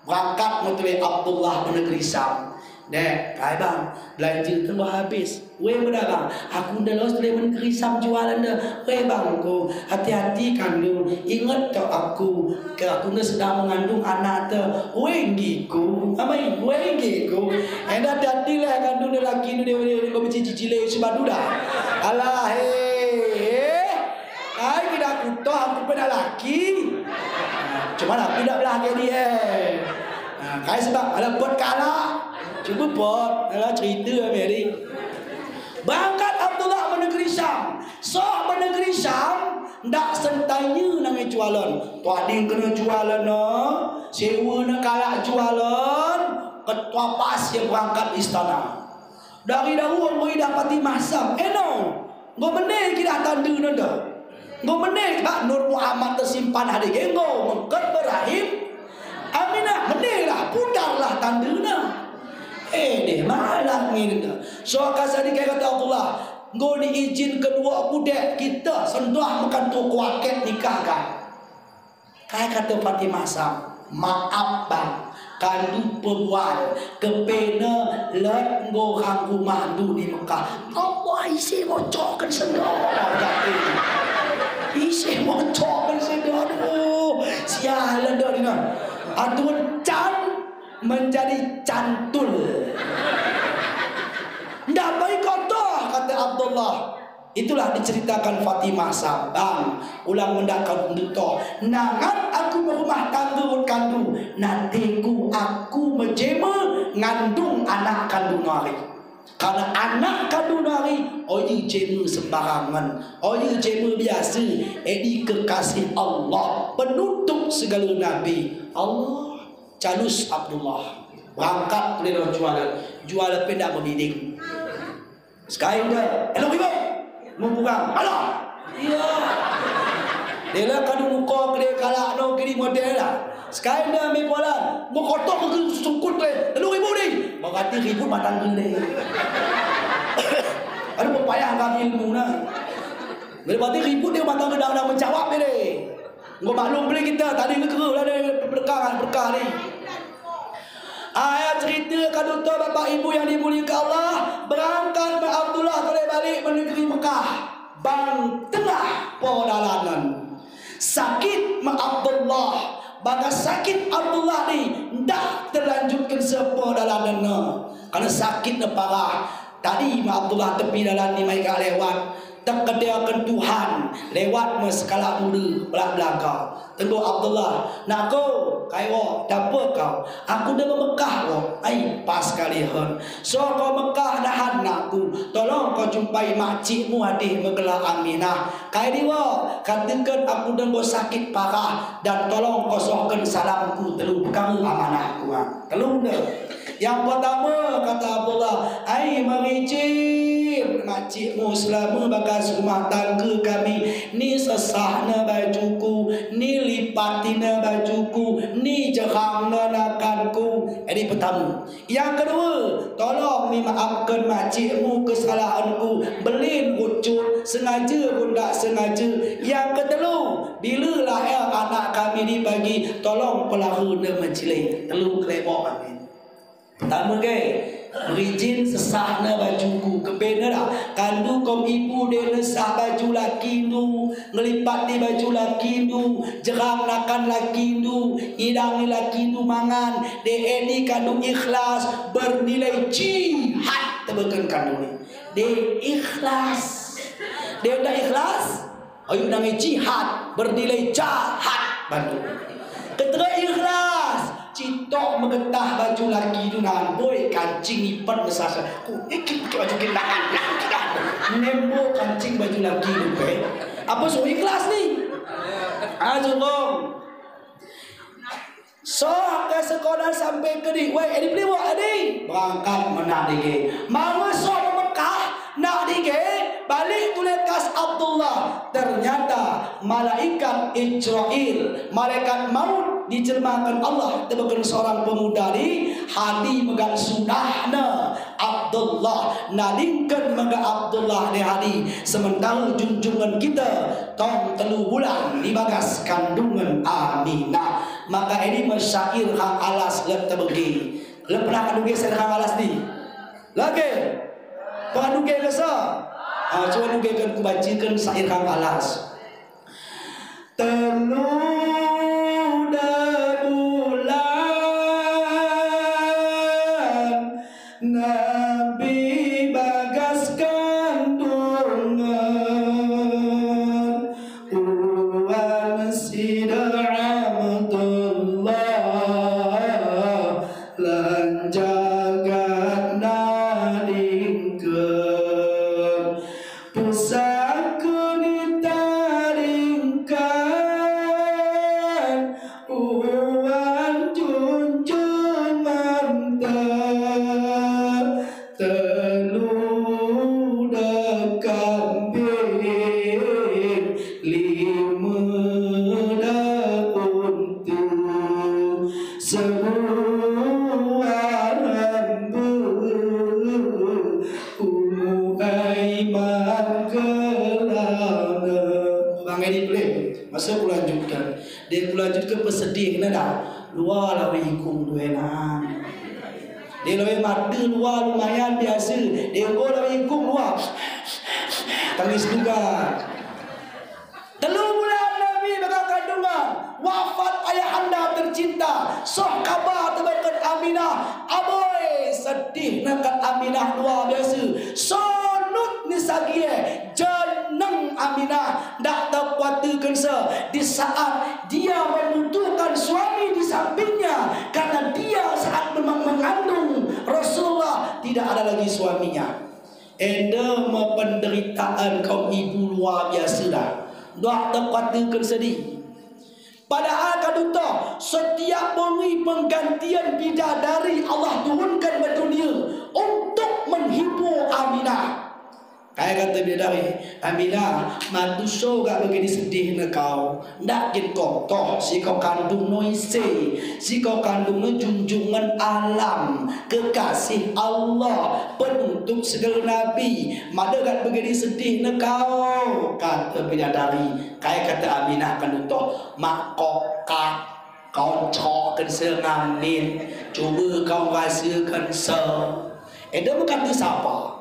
Berangkat mutule Abdullah ke negeri Syam. Dek, kai bang, belanja tu habis. Weh, mana bang? Aku nda los tule negeri Syam jualan dah. Weh bang, ku hati-hati kandung. Ingat kau aku, ke aku nda sedang mengandung anak tu. Weh, ngiku. Amai, weh, ngiku. Enda hati-hati lah kandung dah laki nu dia, dia, dia, kau beci cicile sebab dah. Alah, he, he. Kai kida kutoh aku pena laki. Cuma aku dak belah ke dia. Nah, kai sebab ada pot kala. Cuba pot, ada cerita Mary. Berangkat Abdullah ke negeri Syam. Sok ke negeri Syam, dak sentainya nangai jualan. Tuading kena jualan, no. Sewa na kalak jualan. Ketua pas dia berangkat istana. Dari daun ngoi dapati masam. Eno. Nggo mene kira tandu nanda. Nggo mene kak Nur Muhammad tersimpan hadir ke nggo mengket berahim. Aminah mene lah, putarlah tandu na. Eh, deh, malah ngin na. So, kasadi kai kata Abdullah. Nggo ni izin kedua aku dek kita sentuh makan tu kuaket nikah kan. Kai kata Fatimah Sam, maaf bang, kandu pebual, kepena let nggo hang rumah ndu di Mekah. Allah isi ngocok kan sendo. Isi ngocok kan sendo. Aduh, sialan dah ni nah. Adun can menjadi cantul. Ndak baik kotor, kata Abdullah. Itulah diceritakan Fatimah Sam, bang, ulang mendak kandu toh. Nangat aku merumah tangga wot kandu, nateku aku mejema ngandung anak kandu nari. Karena anak kandu nari, oyu jema sembarangan, oyu jema biasa, edi kekasih Allah, penutup segala nabi. Allah, calus Abdullah. Berangkat keliling jualan, jualan penda membidik. Sekai dah, elok ibu. Membuka. Alah. Iya. Dela kadu muka kede kalak no kiri model lah. Sekai dah me pola. Muka tok ke sukut ke. Elok ibu ni. Berarti ribut matang gede. Aduh, payah kami ilmu na. Berarti ribut dia matang gede dah menjawab ini. Nggo maklum beli kita tadi ke kru lah dia berkah berkah ni. Ayat cerita kadu toh Bapak Ibu yang dimuliakan Allah, berangkat me Abdullah boleh balik me negeri Mekah. Bang tengah perjalanan. Sakit me Abdullah, baka sakit Abdullah ni ndak terlanjutkan seperjalanan na. Karena sakit na parah. Tadi me Abdullah tepi dalan ni mai ka lewat. Tangkap dia akan Tuhan lewat me sekala ulu belak belakang. Teguh Abdullah, nak ko, kai wo, dapa kau? Aku deng Mekah wo. Ai, pas kali hen. So ko Mekah dahan nakku, tolong ko jumpai makcikmu hadih me gelar Aminah. Kai di wo, katakan aku deng ko sakit parah, dan tolong ko sohkan salamku, telu pekara amanahku, ah. Telu ne. Yang pertama, kata Abdullah, ai mengijin makcikmu selama bagas rumah tangga kami, ni sesahna bajuku, ni lipatina bajuku, ni jerangna nakanku. Ini pertama. Yang kedua, tolong ni maafkan makcikmu kesalahanku, belin ucut, sengaja pun tak sengaja. Yang ketelu, bila lahir anak kami ni pagi, tolong pelahuna menjilai. Telu kelebok kami. Pertama ke, mengijin sesahna bajuku, kebena dah. Kandu kom ibu dena sah baju lakindu, ngelipati baju lakindu, jerang nakan lakindu, idangi lakindu mangan, de ini kandu ikhlas, bernilai jihad, tebeken kandu ni. De ikhlas. De dah ikhlas? Ayu nangi jihad, bernilai jahat, bantu. Keterai ikhlas, citok megetah baju lakindu nan, boi kancing ipat mesasa. Ku ikit pakai baju kinakan, nak tidak. Nembo kancing baju lakindu pe. Apa so ikhlas ni? Ayo, Bang. So, ke sekolah sampai ke di, weh, edi peliwo, edi. Berangkat menak dike. Mama so Mekah, nak dike, balik tulekas Abdullah. Ternyata malaikat Israel, malaikat maut dijelmakan Allah, tebeken seorang pemuda di, hadih megat sudahna Abdullah, nadingken mega Abdullah de hadih, sementara junjungan kita tong telu bulan di bagas kandungan Aminah. Maka ini me syair hang alas lep tebegi. Lep pernah kaduge syair hang alas ni? Lagi? Pernah duge ke sa? Ah, cuba duge kan ku bacakan syair hang alas. Telu da bulan Nabi bagas kandungan, uan sida Abdullah, lan jagat nadingken. Pusaka ni taringkan, uan junjungan ta, telu da kambing, lima da unta, sebuah rambu. Umu ai mangkelana. Bang Edi boleh. Masa ku lanjutkan. Dia ku lanjutkan pesedih kena dah. Lua lawi ikung duena. Dia lawi mata lua lumayan biasa. Dia go lawi ikung lua. Tangis juga. Telu bulan Nabi bagas kandungan, wafat ayahanda tercinta. Soh kabar tebeken Aminah, aboi, sedih nakan Aminah luar biasa. Sonut ni sagie, jeneng Aminah, dak tekuatiken se di saat dia membutuhkan suami di sampingnya, karena dia saat memang mengandung Rasulullah tidak ada lagi suaminya. Enda me penderitaan kaum ibu luar biasa dah. Dak tekuatiken se di. Padahal kaduto, setiap bumi penggantian bidadari Allah turunkan ke dunia untuk menghibur Aminah. Kaya kata bidadari, Aminah, matu so gak begini sedih ne kau. Ndak kin kau toh, si kau kandung no ise, si kau kandung no junjungan alam, kekasih Allah, penutup segala nabi, mada gat begedi sedih ne kau, kata bidadari, kai kata Aminah kanu toh, mak kok kak, kau cok ken se ngamin, cuba kau rasakan se. Eda me kata sapa?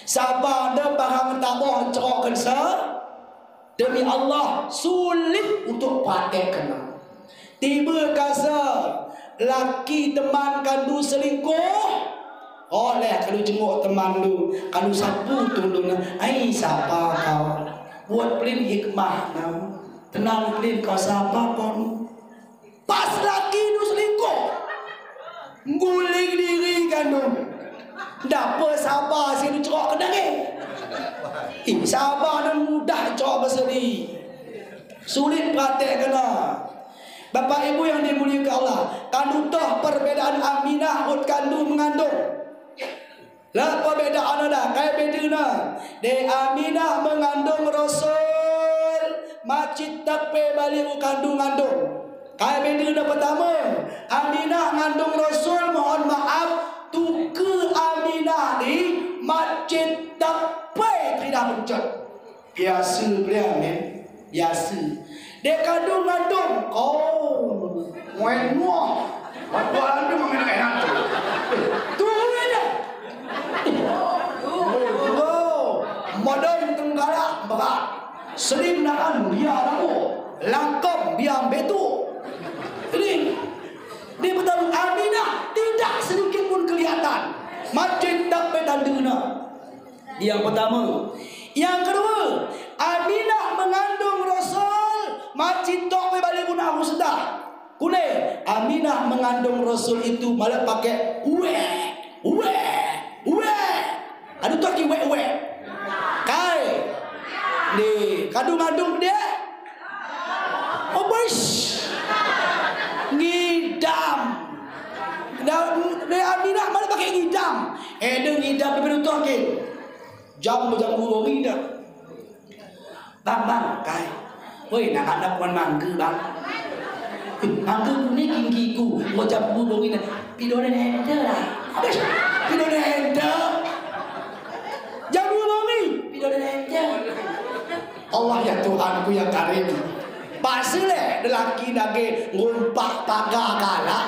Sapa enda barang taboh cok ken se? Demi Allah, sulit untuk pakai kena. Tiba kasa laki teman kandu selingkuh, Oleh kalu jenguk teman lu, kalu sapu tung lu na, ai sapa kau. Buat pelin hikmah na. Tenang pelin kau sapa kau. Pas laki nu selingkuh. Guling diri kandung. Dapa sapa si nu cerok kena ke. Ih, sapa nu mudah cerok besedi. Sulit praktek kena. Bapak Ibu yang dimuliakan Allah, kanu toh perbedaan Aminah ngut kanu mengandung. La perbedaan ada, kai bedena. De Aminah mengandung Rasul, macit tak pe balik u kandung ngandung. Kai bedena pertama, Aminah ngandung Rasul, mohon maaf, tuke Aminah di macit tak pe tidak mencet. Biasa beliau men, biasa. Dek kandung ngandung, kau. Muat muah. Buat buat tu mungkin enak tu. Tu aja. Oh, modern tenggara berat. Selim nakan dia lamu. Langkam dia betul. Ini, dia betul Aminah tidak sedikit pun kelihatan. Macit tak petanduna. Yang pertama. Yang kedua, Aminah mengandung Rasul, macit tok pe balik guna aku sedah. Kune, Aminah mengandung Rasul itu malah pakai we, we, we. Aduh, tu aki we, we. Kai. Ni, kandung-kandung dia. Oh, boys. Ngidam. Ni Aminah malah pakai ngidam. Eh, dia ngidam, dia berutuh ke. Jam, jam guru ngidam. Bang, bang, kai. Woi, nak anak puan mangga, bang. Mangga ni kingkiku, mau jam guru ngidam. Pido dan enter lah. Habis, pido dan enter. Jam guru ni, pido dan enter. Allah ya Tuhanku ya Karim. Pasi le, lelaki lagi ngumpak paga kala.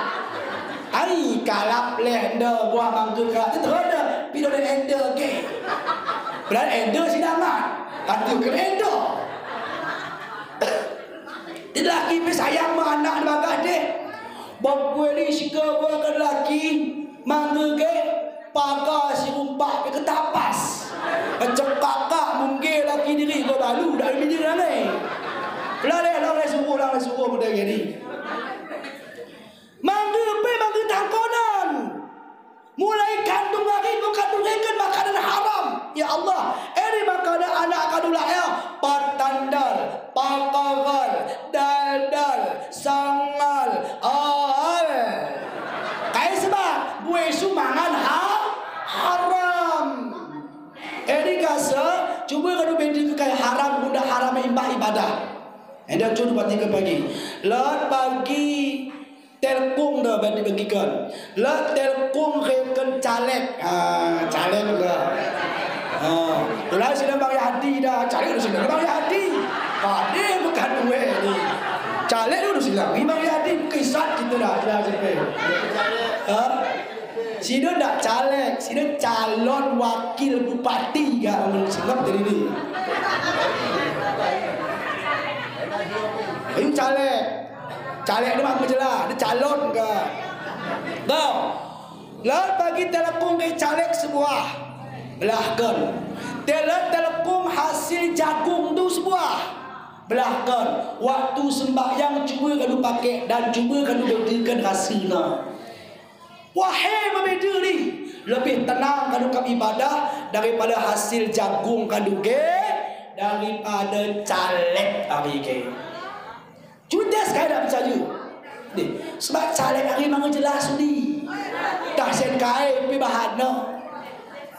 Ai, kalap le, nda buah mangga ka. Itu ada, pido dan enter ke. Padahal enter sidangan. Kata ke enter. Lelaki pe sayang ma anak bagah deh. Bok gue ni sika buah ke lelaki. Mangga ke. Paga si rumpak pe ketapas. Cekaka mungge laki diri ko balu dari bini rane. Lale, lale suruh, lale suruh muda gini. Mangga pe mangga tangkonan. Mulai kandung lagi ko kandung ikan makanan haram. Ya Allah, ini makanan anak kandung lah ya. Patandal, pakagal, daldal, sangal, al. Kai sebab, bue su mangan ha, haram. Eri kasa, cuba kanu bedi ke kai haram, bunda haram imbah ibadah. Enda cuba pati ke pagi. Lot pagi, telkung da bedi bagikan. Lot telkung reken caleg. Ah, caleg da. Ah, ulah sila Bang Yadi da, caleg sila Bang Yadi. Pade bukan gue ni. Caleg dulu sila, Bang Yadi, kisah kita dah, dah sampai. Ah? Sida ndak caleg, sida calon wakil bupati ga mun singap jadi ni. Ayu caleg. Caleg ni mak menjelah, dia calon ga. Go. Lot pagi telekung ke caleg sebuah. Belahkan. Telet telekung hasil jagung tu sebuah. Belahkan. Waktu sembahyang cuba kanu pakai dan cuba kanu bedakan hasilnya. Wahai mabeda ni, lebih tenang kanu kam ibadah daripada hasil jagung kanu ke, daripada caleg kami ke. Judes kai dak percaya. Ni, sebab caleg hari manga jelas ni. Dah sen kai pe bahan no.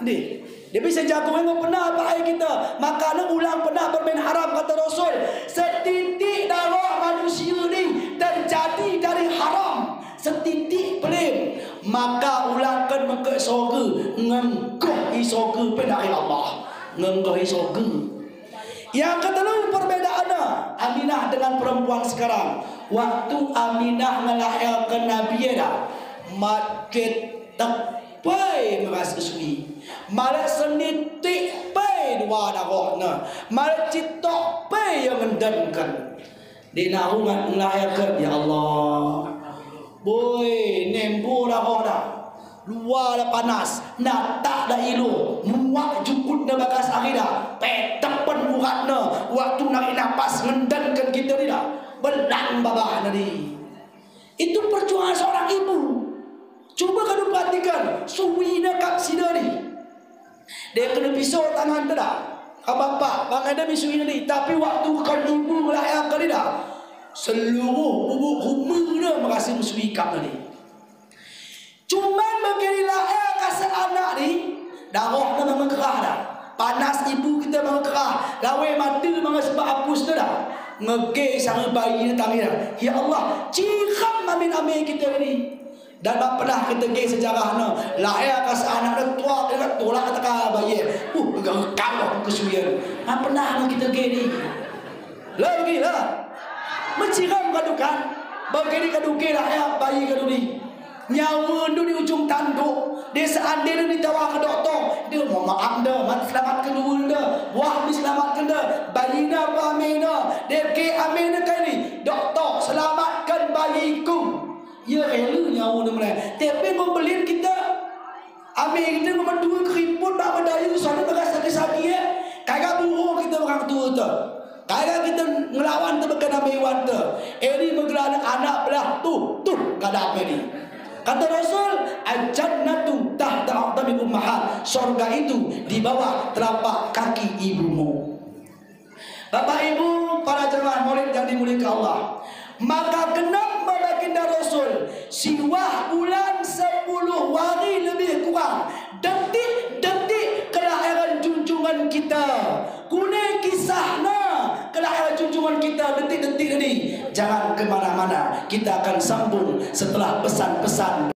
Ni. Dia bisa jago engkau pernah apa ai kita. Maka ne ulang pernah bermain haram, kata Rasul. Setitik darah manusia ni terjadi dari haram. Setitik pelin. Maka ulangkan mengke sorga. Ngenggoh i sorga pe dari Allah. Ngenggoh i sorga. Yang ketelu perbedaannya Aminah dengan perempuan sekarang. Waktu Aminah ngelahirkan Nabi eda, macet tep Pei merasa sui. Malah senitik pei dua darahna. Malah citok pei yang ngendenkan. Di nahu ngan ngelahirkan, ya Allah. Boi, nembu darah dah. Lua da panas, natak da ilo, muak jukut na bagas ari da, petepen urat na, waktu narik napas ngendankan kita ni da, belang babah na ni. Itu perjuangan seorang ibu. Coba kadu perhatikan, sui na kap sida ni. Dia kena pisau tangan ta da. Kap bapak, bang ada misui na ni. Tapi waktu kan ibu ngelah ya kali da. Seluruh bubuk rumah na makasih misui kap na ni. Cuman bagi ni lah ya kasih anak ni. Darah na mangekerah da. Panas ibu kita mangekerah. Lawe mata mangesebak apus tu da. Ngege sang bayi na tangi da. Ya Allah, cikam amin amin kita ni. Dan bak pernah kita ke sejarah na, lahir ka seanak na tuak, dia tolak teka bayi. Uh, gagam aku kesuian. Ha, pernah na kita ke ni. Lagi lah. Menciram kadu kan. Bagi ni kadu ke lahir bayi kadu ni. Nyawa ndu di ujung tanduk. Dia seandai ndu ditawa ke doktor. Dia mau maaf nda, mat selamat ke nul nda. Wah, ni selamat ke nda. Bayi na apa amin na. Dia ke amin na kali. Doktor, selamatkan bayiku. Ia rela nyawa na mulai. Tapi ngom belin kita. Amin kita ngom dua keriput nak berdayu sana bagas sakit-sakit ya. Kagak burung kita orang tua tu. Kagak kita ngelawan tu bukan amin wan tu. Ini menggelar anak belah tu, tu kada apa ni. Kata Rasul, "Al-jannatu tahta aqdamil ummahat." Sorga itu di bawah telapak kaki ibumu. Bapak Ibu, para jemaah maulid yang dimuliakan Allah, maka kenapa baginda Rasul, siwah bulan sepuluh hari lebih kurang, detik-detik kelahiran junjungan kita. Kune kisah na kelahiran junjungan kita detik-detik ini. Jangan kemana-mana, kita akan sambung setelah pesan-pesan.